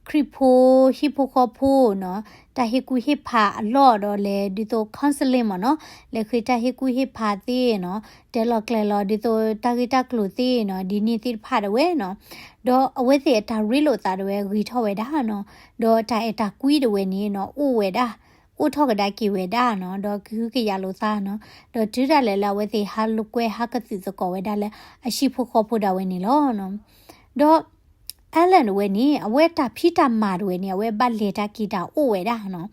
ခရံာ်ဖိ ဟံၣ်ဖိဃီဖိနီၤ တၢ်ဟ့ၣ်ကူၣ်ဟ့ၣ်ဖးအလီၢ်ဒီးလဲၤဒ်သိး counseling မ့ၢ်နီၤ လဲၤဃ့တၢ်ဟ့ၣ်ကူၣ်ဟ့ၣ်ဖးသ့ၣ်နီၤ တဲလီၤကျဲၤလီၤဒ်သိးတၢ်ဂ့ၢ်တၢ်ကျိၤသ့ၣ်နီၤ ဒ်န့ၣ်သ့ၣ်တဖၣ်တဝဲနီၤ. ဒီးအဝဲသ့ၣ်အတၢ်ရ့လိာ်သးတဝဲဂ့ၤထီၣ်ဝဲဒၣ်နီၤ ဒီးတၢ်အဲၣ်တၢ်ကွံတဝဲန့ၣ်နီၤ အိၣ်ဝဲဒၣ် အိၣ်ထီၣ်ကဒါက့ၤဝဲဒၣ်နီၤ ဒီးကဟုကယာ်လိာ်သးနီၤ ဒီးတုၤဒၣ်လဲာ်လၢအဝဲသ့ၣ်ဟးလိာ်ကွဲဟးကသုၣ်သကိးဝဲဒၣ်လၢအဟံၣ်ဖိဃီဖိဒၣ်ဝဲန့ၣ်လီၤနီၤ. ဒီး Alan တဝဲန့ၣ် အဝဲတၢ်ဖံးတၢ်မၤတဝဲန့ၣ် အဝဲဘၣ်လဲၤတၢ်က့ၤတၢ်အိၣ်ဝဲဒၣ်နီၤ.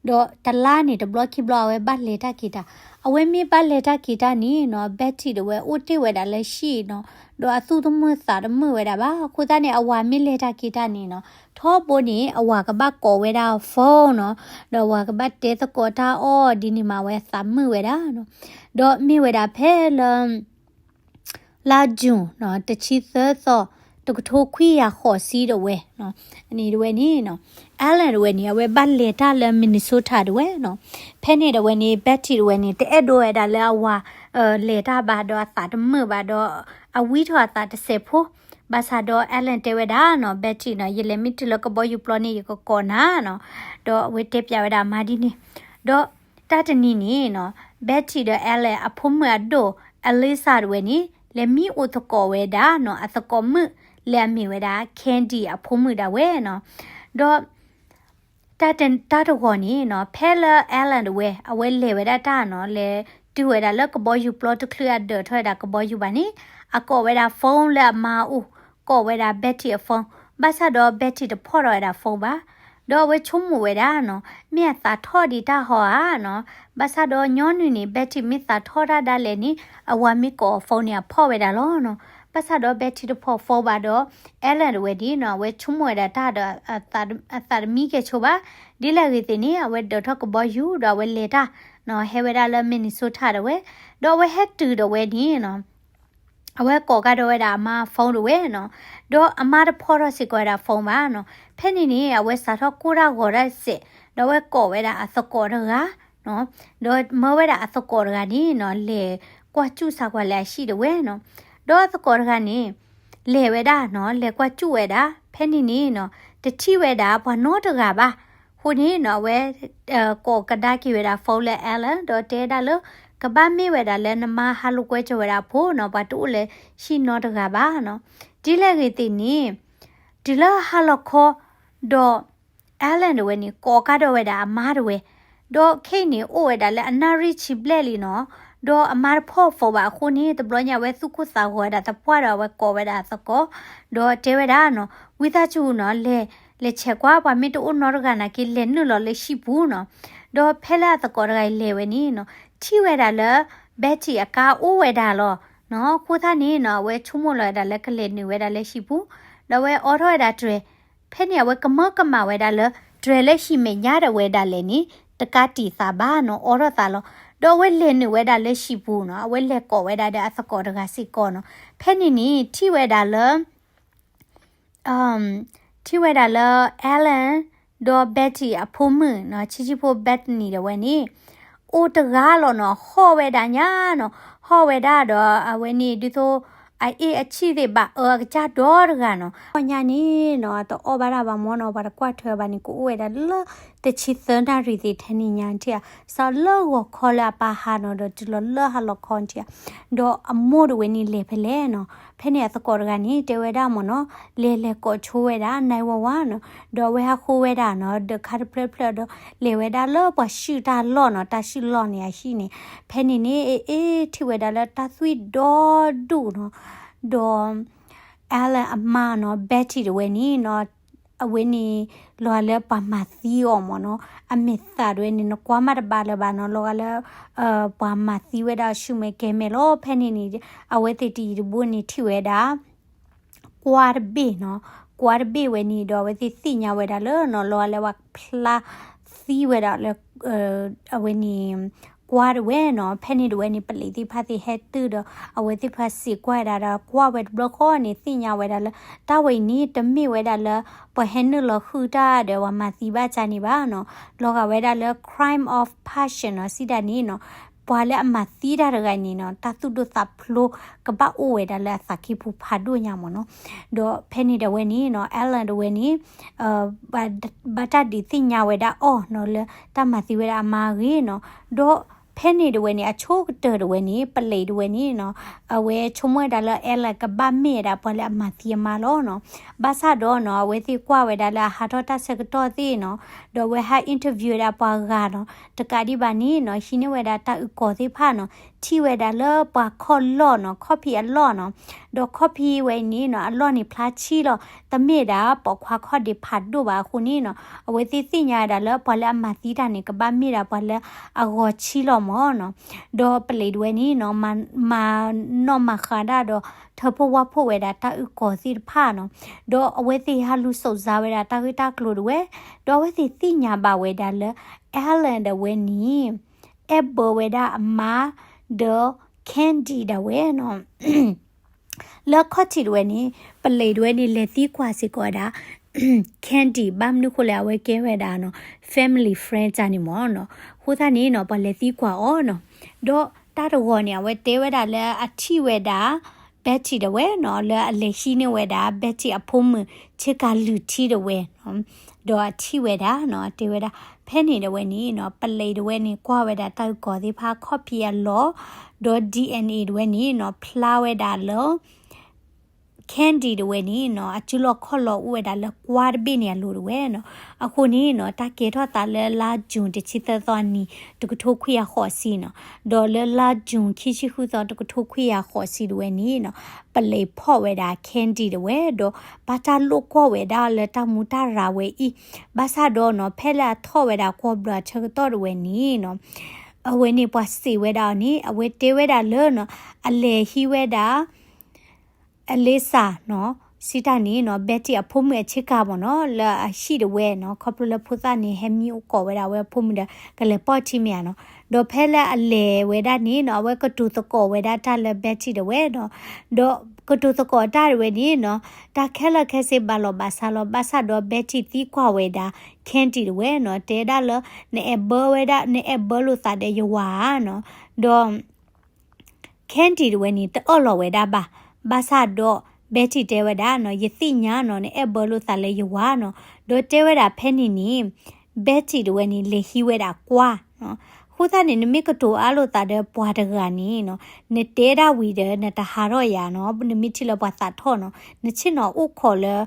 ဒီးတလါန့ၣ် တဘျီခံဘျီအဝဲဘၣ်လဲၤတၢ်က့ၤတၢ်, အဝဲမ့ၢ်ဘၣ်လဲၤတၢ်က့ၤတၢ်န့ၣ်နီၤ Betty တဝဲအိၣ်တ့ၢ်ဝဲဒၣ်လၢဟံၣ်နီၤ ဒီးအသူၣ်တမုာ်သးတမုာ်ဝဲဒၣ်ဘၣ်. အဃိသတးန့ၣ် အဝၤမ့ၢ်လဲၤတၢ်က့ၤတၢ်န့ၣ်နီၤ ထီဘိန့ၣ် အဝၤကဘၣ်ကိးဝဲဒၣ် phone နီၤ ဒီးအဝၤကဘၣ်တဲသကိးတၢ်အီၣ်ဒ်န့ၣ်မး အဝဲသးမုာ်ဝဲဒၣ်နီၤ. ဒီးမ့ၢ်ဝဲဒၣ်ဖဲလၢ လါ June နီၤ တဆံသၢသီ တကထိခွံကယၤဃိးဆံတဝဲနီၤ အန့ၣ်တဝဲန့ၣ်နီၤ Alan တဝဲန့ၣ် အဝဲဘၣ်လဲၤတၢ်လၢ Minnesota တဝဲနီၤ. ဖဲန့ၣ်တဝဲန့ၣ် Betty တဝဲန့ၣ် တအဲၣ်ဒိးဝဲဒၣ်လၢအဝၤ လဲၤတၢ်ဘၣ်ဒီးအသးတမုာ်ဘၣ်ဒီး အဝံထီၣ်အသးတစဲးဖိ, ဘၣ်ဆၣ်ဒီး Alan တဲဝဲဒၣ်နီၤ Betty နီၤ ယလဲၤမ့ၢ်တုၤလၢကဘီယူၤပျီန့ၣ် ယကကိးနၤနီၤ. ဒီးအဝဲတဲပျးဝဲဒၣ်အမါဒ်န့ၣ်, ဒီးတၢ်တနံၤန့ၣ်နီၤ Betty ဒီး Alan အဖိမုၣ်အဒိၣ် Alyssa တဝဲန့ၣ် လဲၤမံအိၣ်သကိးဝဲဒၣ်နီၤ အသကိးမုၣ်လၢအမ့ၢ်ဝဲဒၣ် Candy အဖိမုၣ်ဒၣ်ဝဲနီၤ. ဒီး တၢ်တဂီၤန့ၣ်နီၤ ဖဲလၢ Alan တဝဲ အဝဲလဲၤဝဲဒၣ်တၢ်နီၤ လဲၤတုၤဝဲဒၣ်လၢကဘီယူၤပျီတချုးအဒၢးထီၣ်ဝဲဒၣ်ကဘီယူၤဘၣ်န့ၣ် အကိးဝဲဒၣ် phone လၢအမါအိၣ်, ကိးဝဲဒၣ် Betty အ phone, ဘၣ်ဆၣ်ဒီး Betty တဖီၣ်ထီၣ်ဝဲဒၣ် phone ဘၣ်. ဒီးအဝဲဆိကမိၣ်ဝဲဒၣ်နီၤ မ့ၢ်အသးထီၣ်ဒံးတၢ်ဟီဧါနီၤ, ဘၣ်ဆၣ်ဒီးညီနုၢ်န့ၣ် Betty မ့ၢ်သးထီၣ်တၢ်ဒၣ်လဲာ်န့ၣ် အဝၤမ့ၢ်ကိးအ phone န့ၣ် အဖီၣ်ဝဲဒၣ်လီၤနီၤ. ဘၣ်ဆၣ်ဒီး Betty တဖီၣ် phone ဘၣ်ဒီး Alan တဝဲဒၣ်နီၤ အဝဲဆိကမိၣ်ဝဲဒၣ်တၢ်ဒီး အသးတမံကဲၣ်ဆိဘၣ်. ဒ်လဲၣ်ဂ့ၤသ့ၣ်န့ၣ် အဝဲဒၢးထီၣ်ကဘီယူၤဒီးအဝဲလဲၤတၢ်နီၤ ဟဲဝဲဒၣ်လၢ Minnesota တဝဲ, ဒီးအဝဲဟဲတုၤဒီးဝဲန့ၣ်နီၤ အဝဲကိးကဒီးဝဲဒၣ်အမါ phone တဝဲနီၤ, ဒီးအမါတဖီၣ်ထီၣ်စ့ၢ်ကီးဝဲဒၣ် phone ဘၣ်နီၤ. ဖဲန့ၣ်န့ၣ် အဝဲစးထီၣ်ကိၢ်တၢ်ဂီၤတၢ်စဲး, ဒီးအဝဲကိးဝဲဒၣ်အသကိးတဂၤနီၤ, ဒီးမၢဝဲဒၣ်အသကိးတဂၤန့ၣ်နီၤ လဲၤကွၢ်စူၣ်စးကွၢ်လၢအဟံၣ်တဝဲနီၤ, ဒီးအသကိးတဂၤန့ၣ် လဲၤဝဲဒၣ်နီၤ လဲၤကွၢ်စူၣ်ဝဲဒၣ်, ဖဲန့ၣ်န့ၣ်နီၤ တထံၣ်ဝဲဒၣ်ပှၤနီတဂၤဘၣ်. အဃိန့ၣ်နီၤ အဝဲ ကိးကဒါက့ၤဝဲဒၣ် phone လၢ Alan ဒီးတဲဒၣ်လၢ ကဘၣ်မ့ၢ်ဝဲဒၣ်လၢနမါဟးလိာ်ကွဲကၠီၤဝဲဒၣ်အဖိနီၤ ပှၤတအိၣ်လၢဟံၣ်နီတဂၤဘၣ်နီၤ. ဒ်လဲၣ်ဂ့ၤသ့ၣ်န့ၣ် တုၤလၢဟါလီၤခီ ဒီး Alan တဝဲန့ၣ် ကိးကဒီးဝဲဒၣ်အမါတဝဲ, ဒီးခဲအံၤန့ၣ် အိၣ်ဝဲဒၣ်လၢအနၣ်ရံၣ်ဆံဘျဲၣ်လံနီၤ, ဒီးအမါတဖီၣ် phone ဘၣ်အဃိန့ၣ် တဘျီညါအဝဲသူၣ်ကိၢ်သးဂီၤဝဲဒၣ်သပှၢ်ဒီးအဝဲကိးဝဲဒၣ်အသကိး, ဒီးတဲဝဲဒၣ်နီၤ ဝံသးစူၤနီၤ လဲၤ လဲၤဆဲးကွၢ် ပှၤမ့ၢ်တအိၣ်နီတဂၤနာ်က့ လဲၤနုာ်လီၤလၢဟံၣ်ပူၤနီၤ. ဒီးဖဲလၢအသကိးတဂၤအံၤလဲၤဝဲန့ၣ်နီၤ ထံၣ်ဝဲဒၣ်လၢ Betty အကါအိၣ်ဝဲဒၣ်လီၤနီၤ. အဃိသတးန့ၣ်နီၤ အဝဲဆိကမိၣ်လီၤဝဲဒၣ်လၢကလဲၤနုာ်ဝဲဒၣ်လၢဟံၣ်ပူၤ, ဒီးအဝဲအိးထီၣ်ဝဲဒၣ်တြဲၤ, ဖဲန့ၣ်အဝဲကမၢကမၣ်ဝဲဒၣ်လၢ တြဲၤလၢဟံၣ်မဲာ်ညါဒၣ်ဝဲဒၣ်လဲာ်န့ၣ် တကးတံာ်သးဘၣ်နီၤ အိးထီၣ်သးလီၤ. ဒီးအဝဲလဲၤနုာ်ဝဲဒၣ်လၢဟံၣ်ပူၤနီၤ အဝဲလဲၤကိးဝဲဒၣ်ဒီးအသကိးတဂၤစ့ၢ်ကီးနီၤ. ဖဲန့ၣ်န့ၣ် ထံၣ်ဝဲဒၣ်လၢ ထံၣ်ဝဲဒၣ်လၢ Alan ဒီး Betty အဖိမုၣ်နီၤ ဆံးဆံးဖိ Bethany ဒီးဝဲန့ၣ် အိၣ်တဂၤလီၤနီၤ ဟီၣ်ဝဲဒၣ်ညါနီၤ ဟီၣ်ဝဲဒၣ်ဒီးအဝဲန့ၣ်ဒ်သိး အအ့ၣ်အဆံၣ်သ့ၣ်ဘၣ်အၢအကစၢ်ဒီတဂၤနီၤ. တဂီၤညါန့ၣ်နီၤ တအီၣ်ဘၣ်တၢ်ဘၣ်မၢ်နီၤ ပှၤတကွၢ်ထွဲဘၣ်န့ၣ် ကအိၣ်ဝဲဒၣ်လၢ တဆံသၢနၣ်ရံၣ်သ့ၣ်ထဲန့ၣ်ညါထံၣ်ဧါ စးလၢဂီၤခီလၢအပၢ်ဟးနီၤ ဒီးတုၤလီၤလၢဟါလီၤခီထံၣ်ဧါ ဒီးအမိၢ်တဝဲန့ၣ်လဲၤဖဲလဲၣ်နီၤ. ဖဲန့ၣ်အသကိးတဂၤန့ၣ် တဲဝဲဒၣ်မၢ်နီၤ လဲၤလဲၤကိးဆိဝဲဒၣ် nine one one နီၤ ဒီးအဝဲဟးဃုဝဲဒၣ်နီၤ ဒီးခါတဖျၢၣ်ဖျၢၣ်ဒီး လဲၤဝဲဒၣ်လၢပှၤဆှုၣ်တၢ်လီၢ်နီၤ တၢ်ဆှုၣ်လီၢ်န့ၣ်အဟံၣ်န့ၣ် ဖဲန့ၣ်န့ၣ် အ့ၣ် ထံၣ်ဝဲဒၣ်လၢတၢ်သွံၣ်ဒီဒူၣ်နီၤ ဒီး Alan အမါနီၤ Betty တဝဲန့ၣ်နီၤ အဝဲန့ၣ် လီၤဂာ်လၢပှၤမၤသံအီၤမၢ်နီၤ အမဲာ်သးတဝဲန့ၣ် နကွၢ်မးတဘၣ်လၢၤဘၣ်နီၤ လီၤဂာ်လၢ ပှၤမၤသံဝဲဒၣ်ဆူမဲာ်ကဲမဲာ်လီၤ. ဖဲန့ၣ်န့ၣ် အဝဲသ့ၣ်တယံၤတဘိန့ၣ်ထံၣ်ဝဲဒၣ် ကွါတဘ့ၣ်နီၤ ကွါတဘ့ၣ်ဝဲန့ၣ်ဒီး အဝဲသ့ၣ်သ့ၣ်ညါဝဲဒၣ်လၢနီၤ လီၤဂာ်လၢပှၤဖျါသံဝဲဒၣ်လၢ အဝဲန့ၣ် ကွါတဝဲနီၤ. ဖဲန့ၣ်တဝဲန့ၣ် ပလံးသ့ၣ်တဖၣ်သ့ၣ်ဟဲတုၤဒီး အဝဲသ့ၣ်တဖၣ်စံးကွၢ်ဝဲဒၣ်ဒီး ကွၢ်ဝဲတဘျီဃီန့ၣ် သ့ၣ်ညါဝဲဒၣ်လၢ တၢ်ဝဲအံၤန့ၣ် တမ့ၢ်ဝဲဒၣ်လၢ ပှၤဟဲနုာ်လီၤဃုတၢ်ဒီးပှၤမၤသံဘၣ်ကၢ်န့ၣ်ဘၣ်နီၤ လီၤဂာ်ဝဲဒၣ်လၢ crime of passion နီၤ စံးတၢ်န့ၣ်နီၤ ပှၤလၢအမၤသံတၢ်တဂၤန့ၣ်နီၤ တၢ်သူၣ်ဒိၣ်သးဖျိးကဘၣ်အိၣ်ဝဲဒၣ်လၢအသးကံၢ်ပူၤဖးဒိၣ်ညါမၢ်နီၤ. ဒီးဖဲန့ၣ်တဝဲန့ၣ်နီၤ Alan တဝဲန့ၣ် ဘၣ်တၢ်ဒုးသ့ၣ်ညါဝဲဒၣ်အီၤနီၤ လၢတၢ်မၤသံဝဲဒၣ်အမါအဂ့ၢ်နီၤ. ဒီးဖဲန့ၣ်တဝဲန့ၣ် အဆိကတၢၢ်တဝဲန့ၣ် ပလံးတဝဲန့ၣ်နီၤ အဝဲဆိကမိၣ်ဝဲဒၣ်လၢ Alan ကဘၣ်မ့ၢ်ဝဲဒၣ်ပှၤလၢအမၤသံအမါလီၤနီၤ. ဘၣ်ဆၣ်ဒီးနီၤ အဝဲသ့ၣ်ကွၢ်ဝဲဒၣ်လၢအဟးထီၣ်တၢ်ဆၢကတီၢ်သ့ၣ်နီၤ ဒီးအဝဲဟး interview ဝဲဒၣ်ပှၤဂၤနီၤ တကးဒံးဘၣ်န့ၣ်နီၤ ဟံးန့ၢ်ဝဲဒၣ်တၢ်အုၣ်ကီၤသ့ၣ်တဖၣ်နီၤ ထံၣ်ဝဲဒၣ်လၢပှၤခီၣ်လီၢ်နီၤ ခီၣ်ဖံးအလီၢ်နီၤ. ဒီးခီၣ်ဖံးဝဲအံၤန့ၣ်နီၤ အလီၢ်န့ၣ်ဖျါဆံလီၤ တမ့ၢ်ဒၣ်ပိာ်ခွါခီၣ်ဒ့ဖးဒိၣ်ဘၣ်အဃိန့ၣ်နီၤ အဝဲသ့ၣ်သ့ၣ်ညါဝဲဒၣ်လၢပှၤလၢအမၤသံတၢ်န့ၣ် ကဘၣ်မ့ၢ်ဒၣ်ပှၤလၢအဂီၤဆံလီၤမၢ်နီၤ. ဒီးပလံးတဝဲန့ၣ်နီၤ မၤနီၣ်မၤဃါဒၣ်ဒီး ထၢဖှိၣ်ဝါဖှိၣ်ဝဲဒၣ်တၢ်အုၣ်ကီၤသ့ၣ်တဖၣ်နီၤ. ဒီးအဝဲသ့ၣ်ဟးလူၤစိးစါဝဲဒၣ်တၢ်ဂ့ၢ်တၢ်ကျိၤတဝဲ ဒီးအဝဲသ့ၣ်သ့ၣ်ညါဘၣ်ဝဲဒၣ်လၢ Alan တဝဲန့ၣ် အဲၣ်ဘၢဝဲဒၣ်အမါ ဒီး Candy ဒၣ်ဝဲနီၤ လၢခီၣ်ထံးတဝဲန့ၣ် ပလံးတဝဲန့ၣ် လဲၤသံကွၢ်စ့ၢ်ကီးဝဲဒၣ် Candy ဘၣ်မနုၤဃိလဲၣ် အဝဲကဲဝဲဒၣ်နီၤ family friend တၢ်န့ၣ်မၢ်နီၤ. အဃိသတးန့ၣ်နီၤ ပှၤလဲၤသံကွၢ်အီၤနီၤ. ဒီးတၢ်တဂီၤန့ၣ် အဝဲတဲဝဲဒၣ်လၢအထံၣ်ဝဲဒၣ် Betty တဝဲနီၤ လၢအလဲၤဟံးန့ၢ်ဝဲဒၣ် Betty အဖိမုၣ် ဆ့ကၤလုၢ်ထံတဝဲနီၤ ဒီးအထံၣ်ဝဲဒၣ်နီၤ တဲဝဲဒၣ် ဖဲန့ၣ်တဝဲန့ၣ်နီၤ ပလံးတဝဲန့ၣ် ကွၢ်ဝဲဒၣ်တၢ်အုၣ်ကီၤသ့ၣ်တဖၣ် ခီၣ်ဖံးအလီၢ် ဒီး DNA တဝဲန့ၣ်နီၤ ဖျါဝဲဒၣ်လၢ Candy တဝဲန့ၣ်နီၤ အစုလီၢ်ခီၣ်လီၢ်အိၣ်ဝဲဒၣ်လၢကွါတဘ့ၣ်န့ၣ်အလိၤတဝဲနီၤ. အဃိန့ၣ်နီၤ တၢ်ကဲထီၣ်သးလၢလါ June တဆံသၢသီနံၤ တကထိခွံကယၤဃိးဆံနီၤ ဒီးလၢလါ June ခံဆံဃုသီ တကထိခွံကယၤဃိးဆံတဝဲန့ၣ်နီၤ ပလံးဖီၣ်ဝဲဒၣ် Candy တဝဲ ဒီးဘၣ်တၢ်လိာ်ကွီၢ်ဝဲဒၣ်လၢတၢ်မူတၢ်ရၤဝဲအံၤ ဘၣ်ဆၣ်ဒီးနီၤ ဖဲလၢအထီၣ်ဝဲဒၣ်ကွီၢ်ဘျီအဆၢကတီၢ်တဝဲန့ၣ်နီၤ အဝဲန့ၣ်ပှၤစံးဝဲဒၣ်အီၤန့ၣ် အဝဲတဲဝဲဒၣ်လၢနီၤ အလဲၤဟံးဝဲဒၣ် Alyssa နီၤ စံးတၢ်န့ၣ်နီၤ Betty အဖိမုၣ်အဆ့ကၤမၢ်နီၤ လၢအဟံၣ်တဝဲနီၤ ခီဖျိလၢဖိသၣ်န့ၣ် ဟဲမံအိၣ်ကိးဝဲဒၣ်အဝဲအဖိမုၣ်ဒီး ကလဲၤပိာ်ထံမ့ၢ်ဧါနီၤ. ဒီးဖဲလၢအလဲၤဝဲဒၣ်န့ၣ်နီၤ အဝဲကတိၤသကိးဝဲဒၣ်တၢ်လၢ Betty တဝဲနီၤ ဒီးကတိၤသကိးတၢ်တဝဲန့ၣ်နီၤ တၢ်ခဲလၢာ်ခဲဆ့ဘၣ်လီၤဘၣ်စးလီၤ ဘၣ်ဆၣ်ဒီး Betty သံကွၢ်ဝဲဒၣ် Candy တဝဲနီၤ တဲဒၣ်လၢ နအဲၣ်ဘၢဝဲဒၣ် နအဲၣ်ဘၢလိာ်သးဒီးယဝၤဧါနီၤ ဒီး Candy တဝဲန့ၣ် တအၢၣ်လီၤဝဲဒၣ်ဘၣ်. ဘၣ်ဆၣ်ဒီး Betty တဲဝဲဒၣ်နီၤ ယသ့ၣ်ညါနီၤ နအဲၣ်ဘၢလိာ်သးလၢယဝၤနီၤ ဒီးတဲဝဲဒၣ်ဖဲန့ၣ်န့ၣ် Betty တဝဲန့ၣ် လဲၤဟံးဝဲဒၣ်ကွါနီၤ အဃိသတးန့ၣ် နမ့ၢ်ကတိၤအါလိာ်သးဒီးပှၤတဂၤန့ၣ်နီၤ နတဲဒၣ်ဝံၤဒီး နတဟးထီၣ်ယၤနီၤ နမ့ၢ်ထံၣ်လၢပှၤသးထီၣ်နီၤ နဆ့ၣ်နီၤအိၣ်ခိးလၢ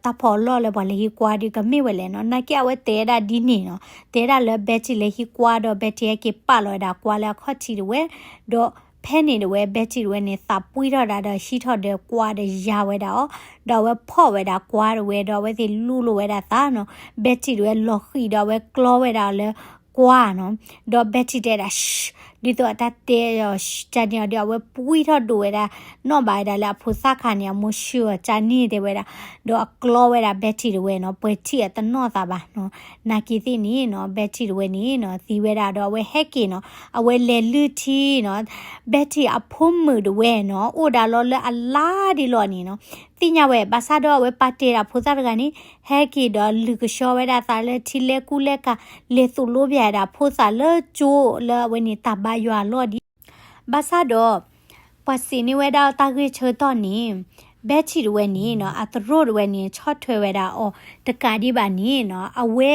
တၢ်ဖီအလီၢ်လၢပှၤလဲၤဟံးကွါဒီး ကမ့ၢ်ဝဲလဲၣ်နီၤ. နာ်က့အဝဲတဲဒၣ်ဒ်န့ၣ်နီၤ တဲဒၣ်လၢ Betty လဲၤဟံးကွါဒီး Betty ဟဲက့ၤပာ်လီၤဝဲဒၣ်ကွါလၢအခီၣ်ထံးတဝဲ ဒီးဖဲန့ၣ်တဝဲ Betty တဝဲန့ၣ် သးပှံၢ်ထီၣ်ဒၣ်ဒီး ဟံးထီၣ်ဒီးကွါဒီးယၤဝဲဒၣ်အီၤ ဒီးအဝဲဖီၣ်ဝဲဒၣ်ကွါတဝဲ ဒီးအဝဲသ့ၣ်လူလီၤဝဲဒၣ်သးနီၤ Betty တဝဲလီၤဃံၤဒီးအဝဲကျီဝဲဒၣ်အီၤလၢကွါနီၤ ဒီး Betty တဲဒၣ် ဒ်သိးအတၢ်တဲ ကန့ၣ်အီၤဒီး အဝဲပှံၢ်ထီၣ်ဒိးဝဲဒၣ် နီၣ်ဘၣ်ဝဲဒၣ်လၢအဖိသၣ်ခါန့ၣ် အမိၢ်ဆှၢအီၤကန့ၣ်တဲဝဲဒၣ် ဒီးအကျီဝဲဒၣ် Betty တဝဲနီၤ ပှဲၤထံၣ်အတနီၣ်သးဘၣ်နီၤ နာ်က့သ့ၣ်န့ၣ်နီၤ Betty တဝဲန့ၣ်နီၤ သံဝဲဒၣ်ဒီး အဝဲဟဲက့ၤနီၤ အဝဲလဲၤလုၢ်ထံနီၤ Betty အဖိမုၣ်တဝဲနီၤ အိၣ်ဒၣ်လီၤလၢအလါဒ်လီၤန့ၣ်နီၤ သ့ၣ်ညါဝဲ ဘၣ်ဆၣ်ဒီးအဝဲပာ်တ့ၢ်ဒၣ်ဖိသၣ်တဂၤန့ၣ် ဟဲက့ၤဒီးလုၢ်ကဆှီဝဲဒၣ်သးလၢထံလဲကူလဲကၤ လဲၤသိၣ်လိပၠးဒၣ်ဖိသၣ်လၢကၠိလၢအဝဲန့ၣ်တၢ်ဘါယွၤအလီၢ်ဒ် ဘၣ်ဆၣ်ဒီး ပှၤစံးန့ၢ်ဝဲဒၣ်တၢ်ဂ့ၢ်ဆၢကတီၢ်န့ၣ် Betty တဝဲန့ၣ်နီၤ အသရိာ်တဝဲန့ၣ် ဆီၣ်ထွဲဝဲဒၣ်အီၤတကးဒံးဘၣ်န့ၣ်နီၤ အဝဲ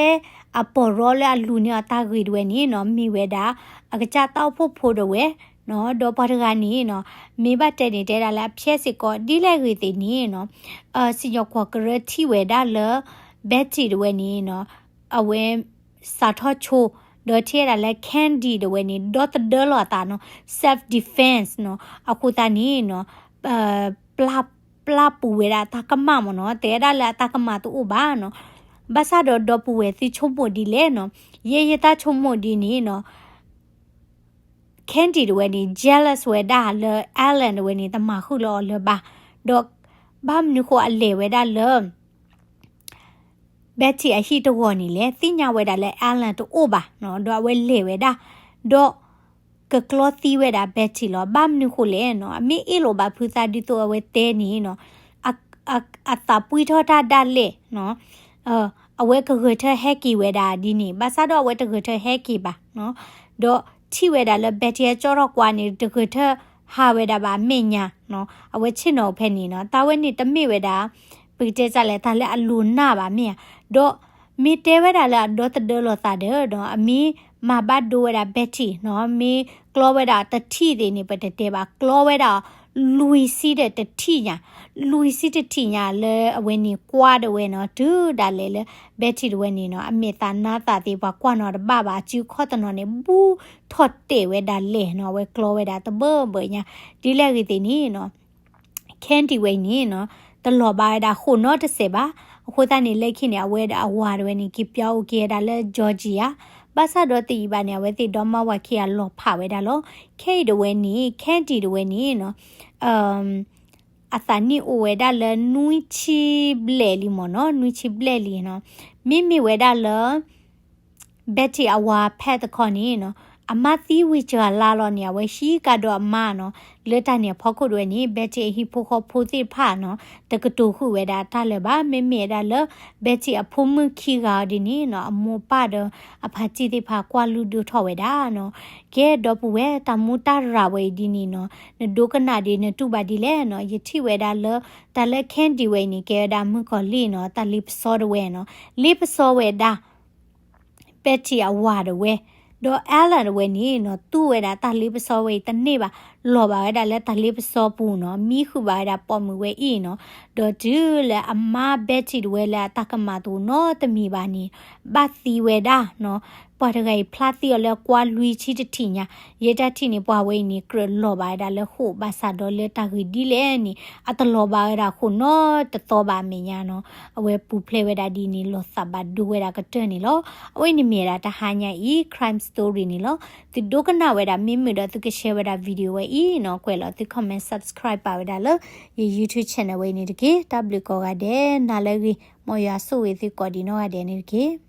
အပီၢ်ရီလၢအလူၤန့ၢ်အီၤတၢ်ဂ့ၤတဝဲန့ၣ်နီၤ မ့ၢ်ဝဲဒၣ် အကစၢ်တၢ်အိၣ်ဖှိၣ်ဖိတဝဲနီၤ ဒီးပှၤတဂၤန့ၣ်နီၤ မ့ၢ်ဘၣ်တဲန့ၣ် တဲဒၣ်လၢအဖျဲးစ့ၢ်ကီး ဒ်လဲၣ်ဂ့ၤသ့ၣ်န့ၣ်နီၤ စံၣ်ညီၣ်ကွီၢ်ကရၢထံၣ်ဝဲဒၣ်လၢ Betty တဝဲန့ၣ်နီၤ အဝဲ စးထီၣ်ဆိ ဒီးထံၣ်ဝဲဒၣ်လၢ Candy တဝဲန့ၣ် ဒီသဒၢလီၤအသးနီၤ self defense နီၤ အဃိသတးန့ၣ်နီၤ ပျၢ်ပူၤဝဲဒၣ်အတၢ်ကမၣ်မ့ၢ်နီၤ တဲဝဲဒၣ်လၢအတၢ်ကမၣ်တအိၣ်ဘၣ်နီၤ ဘၣ်ဆၣ်ဒီးဒီပုၢ်ဝဲၢ်သုဆိကမိၣ်ဒ်လဲၣ်နီၤ ယဲယတၢ်ဆိကမိၣ်ဒ်န့ၣ်နီၤ Candy တဝဲန့ၣ် jealous ဝဲဒၣ်လၢ Alan တဝဲန့ၣ် တမၤဃုာ်လၢအီၤလၢၤဘၣ်, ဒီးဘၣ်မနုၤဃိအလဲၤဝဲဒၣ်လၢ Betty အဟံၣ်တဂီၤန့ၣ်လဲၣ်, သ့ၣ်ညါဝဲဒၣ်လၢ Alan တအိၣ်ဘၣ်နီၤ, ဒီးအဝဲလဲၤဝဲဒၣ်, ဒီးကကျီသံဝဲဒၣ် Betty လီၤ. ဘၣ်မနုၤဃိလဲၣ်နီၤ, အမ့ၢ်အ့ၣ်လိာ်ဘၣ်ဖုသးဒ်သိးအဝဲတဲန့ၣ်နီၤ, အ အ အသးပှံၢ်ထီၣ်တၢ်ဒၣ်လဲာ်နီၤ, အဝဲကဂဲၤထၢၣ်ဟဲက့ၤဝဲဒၣ်ဒ်န့ၣ်, ဘၣ်ဆၣ်ဒီးအဝဲတဂဲၤထၢၣ်ဟဲက့ၤဘၣ်နီၤ, ဒီးထံၣ်ဝဲဒၣ်လၢ Betty အကၠီထီၣ်ကွါန့ၣ် တဂဲၤထၢၣ်ဟးဝဲဒၣ်ဘၣ်အမဲာ်ညါနီၤ, အဝဲဆ့ၣ်နီၤဖဲန့ၣ်နီၤ, တၢ်ဝဲန့ၣ်တမ့ၢ်ဝဲဒၣ် ပကတဲစ့ၢ်လဲၣ် တၢ်လၢအလိၤနၢ်ဘၣ်မ့ၢ်ဧါ, ဒီးမ့ၢ်တဲဝဲဒၣ်လၢအဒီသဒၢလိာ်သးဒီး အမ့ၢ်မၤဘၣ်ဒိဝဲဒၣ် Betty နီၤ, မ့ၢ်ကျီဝဲဒၣ်တထံၣ်သ့ၣ်န့ၣ် ပတတဲဘၣ်, ကျီဝဲဒၣ်လွံၢ်ဆံဒီးတထံၣ်ညါ, လွံၢ်ဆံတထံၣ်ညါလၢအဝဲန့ၣ်ကွၢ်ဒၣ်ဝဲနီၤ, တုၤဒၣ်လဲာ်လၢ Betty တဝဲန့ၣ်နီၤ, အမဲာ်သးနါသးသ့ၣ် ပှၤကွၢ်နီၤတဘၣ်ဘၣ်, အစုခီၣ်တနီၤန့ၣ် ဘူးထီၣ်တဲာ်ဝဲဒၣ်လဲာ်နီၤ, အဝဲကျီဝဲဒၣ်တဘၢဘၢညါ, ဒ်လဲၣ်ဂ့ၤသ့ၣ်န့ၣ်နီၤ Candy ဝဲအံၤန့ၣ်နီၤ, တလီၤဘၣ်ဝဲဒၣ်ဃိာ်နီတစဲးဘၣ်. အဃိသတးန့ၣ် လၢခံန့ၣ် အဝဲဒီးအဝၤတဝဲန့ၣ် က့ၤပၠီအိၣ်က့ၤဝဲဒၣ်လၢ Georgia, ဘၣ်ဆၣ်ဒီးတယံာ်ဘၣ်န့ၣ် အဝဲသ့ၣ်ဒီမါဝၤခံဂၤလီၤဖးဝဲဒၣ်လီၤ. ခဲအံၤတဝဲန့ၣ် Candy တဝဲန့ၣ်နီၤ, အသးနံၣ်အိၣ်ဝဲဒၣ်လၢနွံဆံဘျဲၣ်လံမ့ၢ်နီၤ, နွံဆံဘျဲၣ်လံနီၤ, မ့မ့ၢ်ဝဲဒၣ်လၢ Betty အဝၤဖဲတခီန့ၣ်နီၤ, အမါသံဝံၤစှၤလါလီၤန့ၣ် အဝဲဟံးကဒီးအမါနီၤ, လၢတၢ်န့ၣ်အဖီခိၣ်တဝဲန့ၣ် Betty အဟံၣ်ဖိဃီဖိသ့ၣ်တဖၣ်နီၤ, တကတိၤဃုာ်ဝဲဒၣ်တၢ်လၢၤဘၣ်, မ့မ့ၢ်ဝဲဒၣ်လၢ Betty အဖိမုၣ်ခံဂၤအီၤဒ်န့ၣ်နီၤ, အမိၢ်ပၢ်ဒီးအဖါတံၢ်သ့ၣ်တဖၣ်ကွၢ်လုၢ်ဒိၣ်ထီၣ်ဝဲဒၣ်နီၤ, ကဲဒီပုၢ်ဝဲၢ်တၢ်မူတၢ်ရၤဝဲအံၤဒ်န့ၣ်နီၤ, နဒိကနၣ်ဒ်နတူၢ်ဘၣ်ဒ်လဲၣ်နီၤ, ယထံၣ်ဝဲဒၣ်လၢ တၢ်လၢ Candy ဝဲအံၤန့ၣ် ကဲဝဲဒၣ်မုၣ်ကီၤလံၢ်နီၤ, တၢ်လ့ပစီတဝဲနီၤ, လ့ပစီဝဲဒၣ် Betty အဝၤတဝဲ, ဒီး Alan တဝဲန့ၣ်နီၤ, တူၢ်ဝဲဒၣ်တၢ်လ့ပစီဝဲအံၤတန့ၢ်ဘၣ်, လီၤဘၣ်ဝဲဒၣ်လၢတၢ်လ့ပစီပူၤနီၤ, မံဃုာ်ဘၣ်ဝဲဒၣ်ပိာ်မုၣ်ဝဲအံၤနီၤ, ဒီးတုၤလၢအမါ Betty တဝဲလၢအတၢ်ကမၣ်တအိၣ်နီတမံၤဘၣ်န့ၣ် ဘၣ်သံဝဲဒၣ်နီၤ, ပှၤတဂၤအံၤဖျါသံအီၤလၢကွၢ်လွံၢ်ဆံတထံၣ်ညါ, ယဲတၢ်ထံၣ်န့ၣ် ပှၤဝဲအံၤန့ၣ် ကြၢးလီၤဘၣ်ဝဲဒၣ်လၢဃိာ် ဘၣ်ဆၣ်ဒီးလၢတၢ်ဂ့ၢ်ဒ်လဲၣ်န့ၣ် အတလီၤဘၣ်ဝဲဒၣ်ဃိာ်နီတသီဘၣ်အမဲာ်ညါနီၤ, အဝဲပူၤဖျဲးဝဲဒၣ်ဒ်န့ၣ် လီၤသးဘၣ်ဒိဝဲဒၣ်ကတၢၢ်န့ၣ်လီၤ. အဝဲအံၤန့ၣ်မ့ၢ်ဝဲဒၣ်တဟါညါအံၤ crime story န့ၣ်လီၤ. သုဒိကနၣ်ဝဲဒၣ်မ့ၢ်မုာ်ဒီးသုက share ဝဲဒၣ် video ဝဲအံၤနီၤ, ကွဲးလီၤသု comment subscribe ပာ်ဝဲဒၣ်လၢ ယ YouTube channel ဝဲအံၤန့ၣ်တက့ၢ်. တၢ်ဘျုးကိးဂၤဒဲး, နၤလၢအဂ့ၤ, မ်ယွၤဆိၣ်ဂ့ၤသုကိးဒံးနီၢ်ဂၤဒဲးန့ၣ်တက့ၢ်.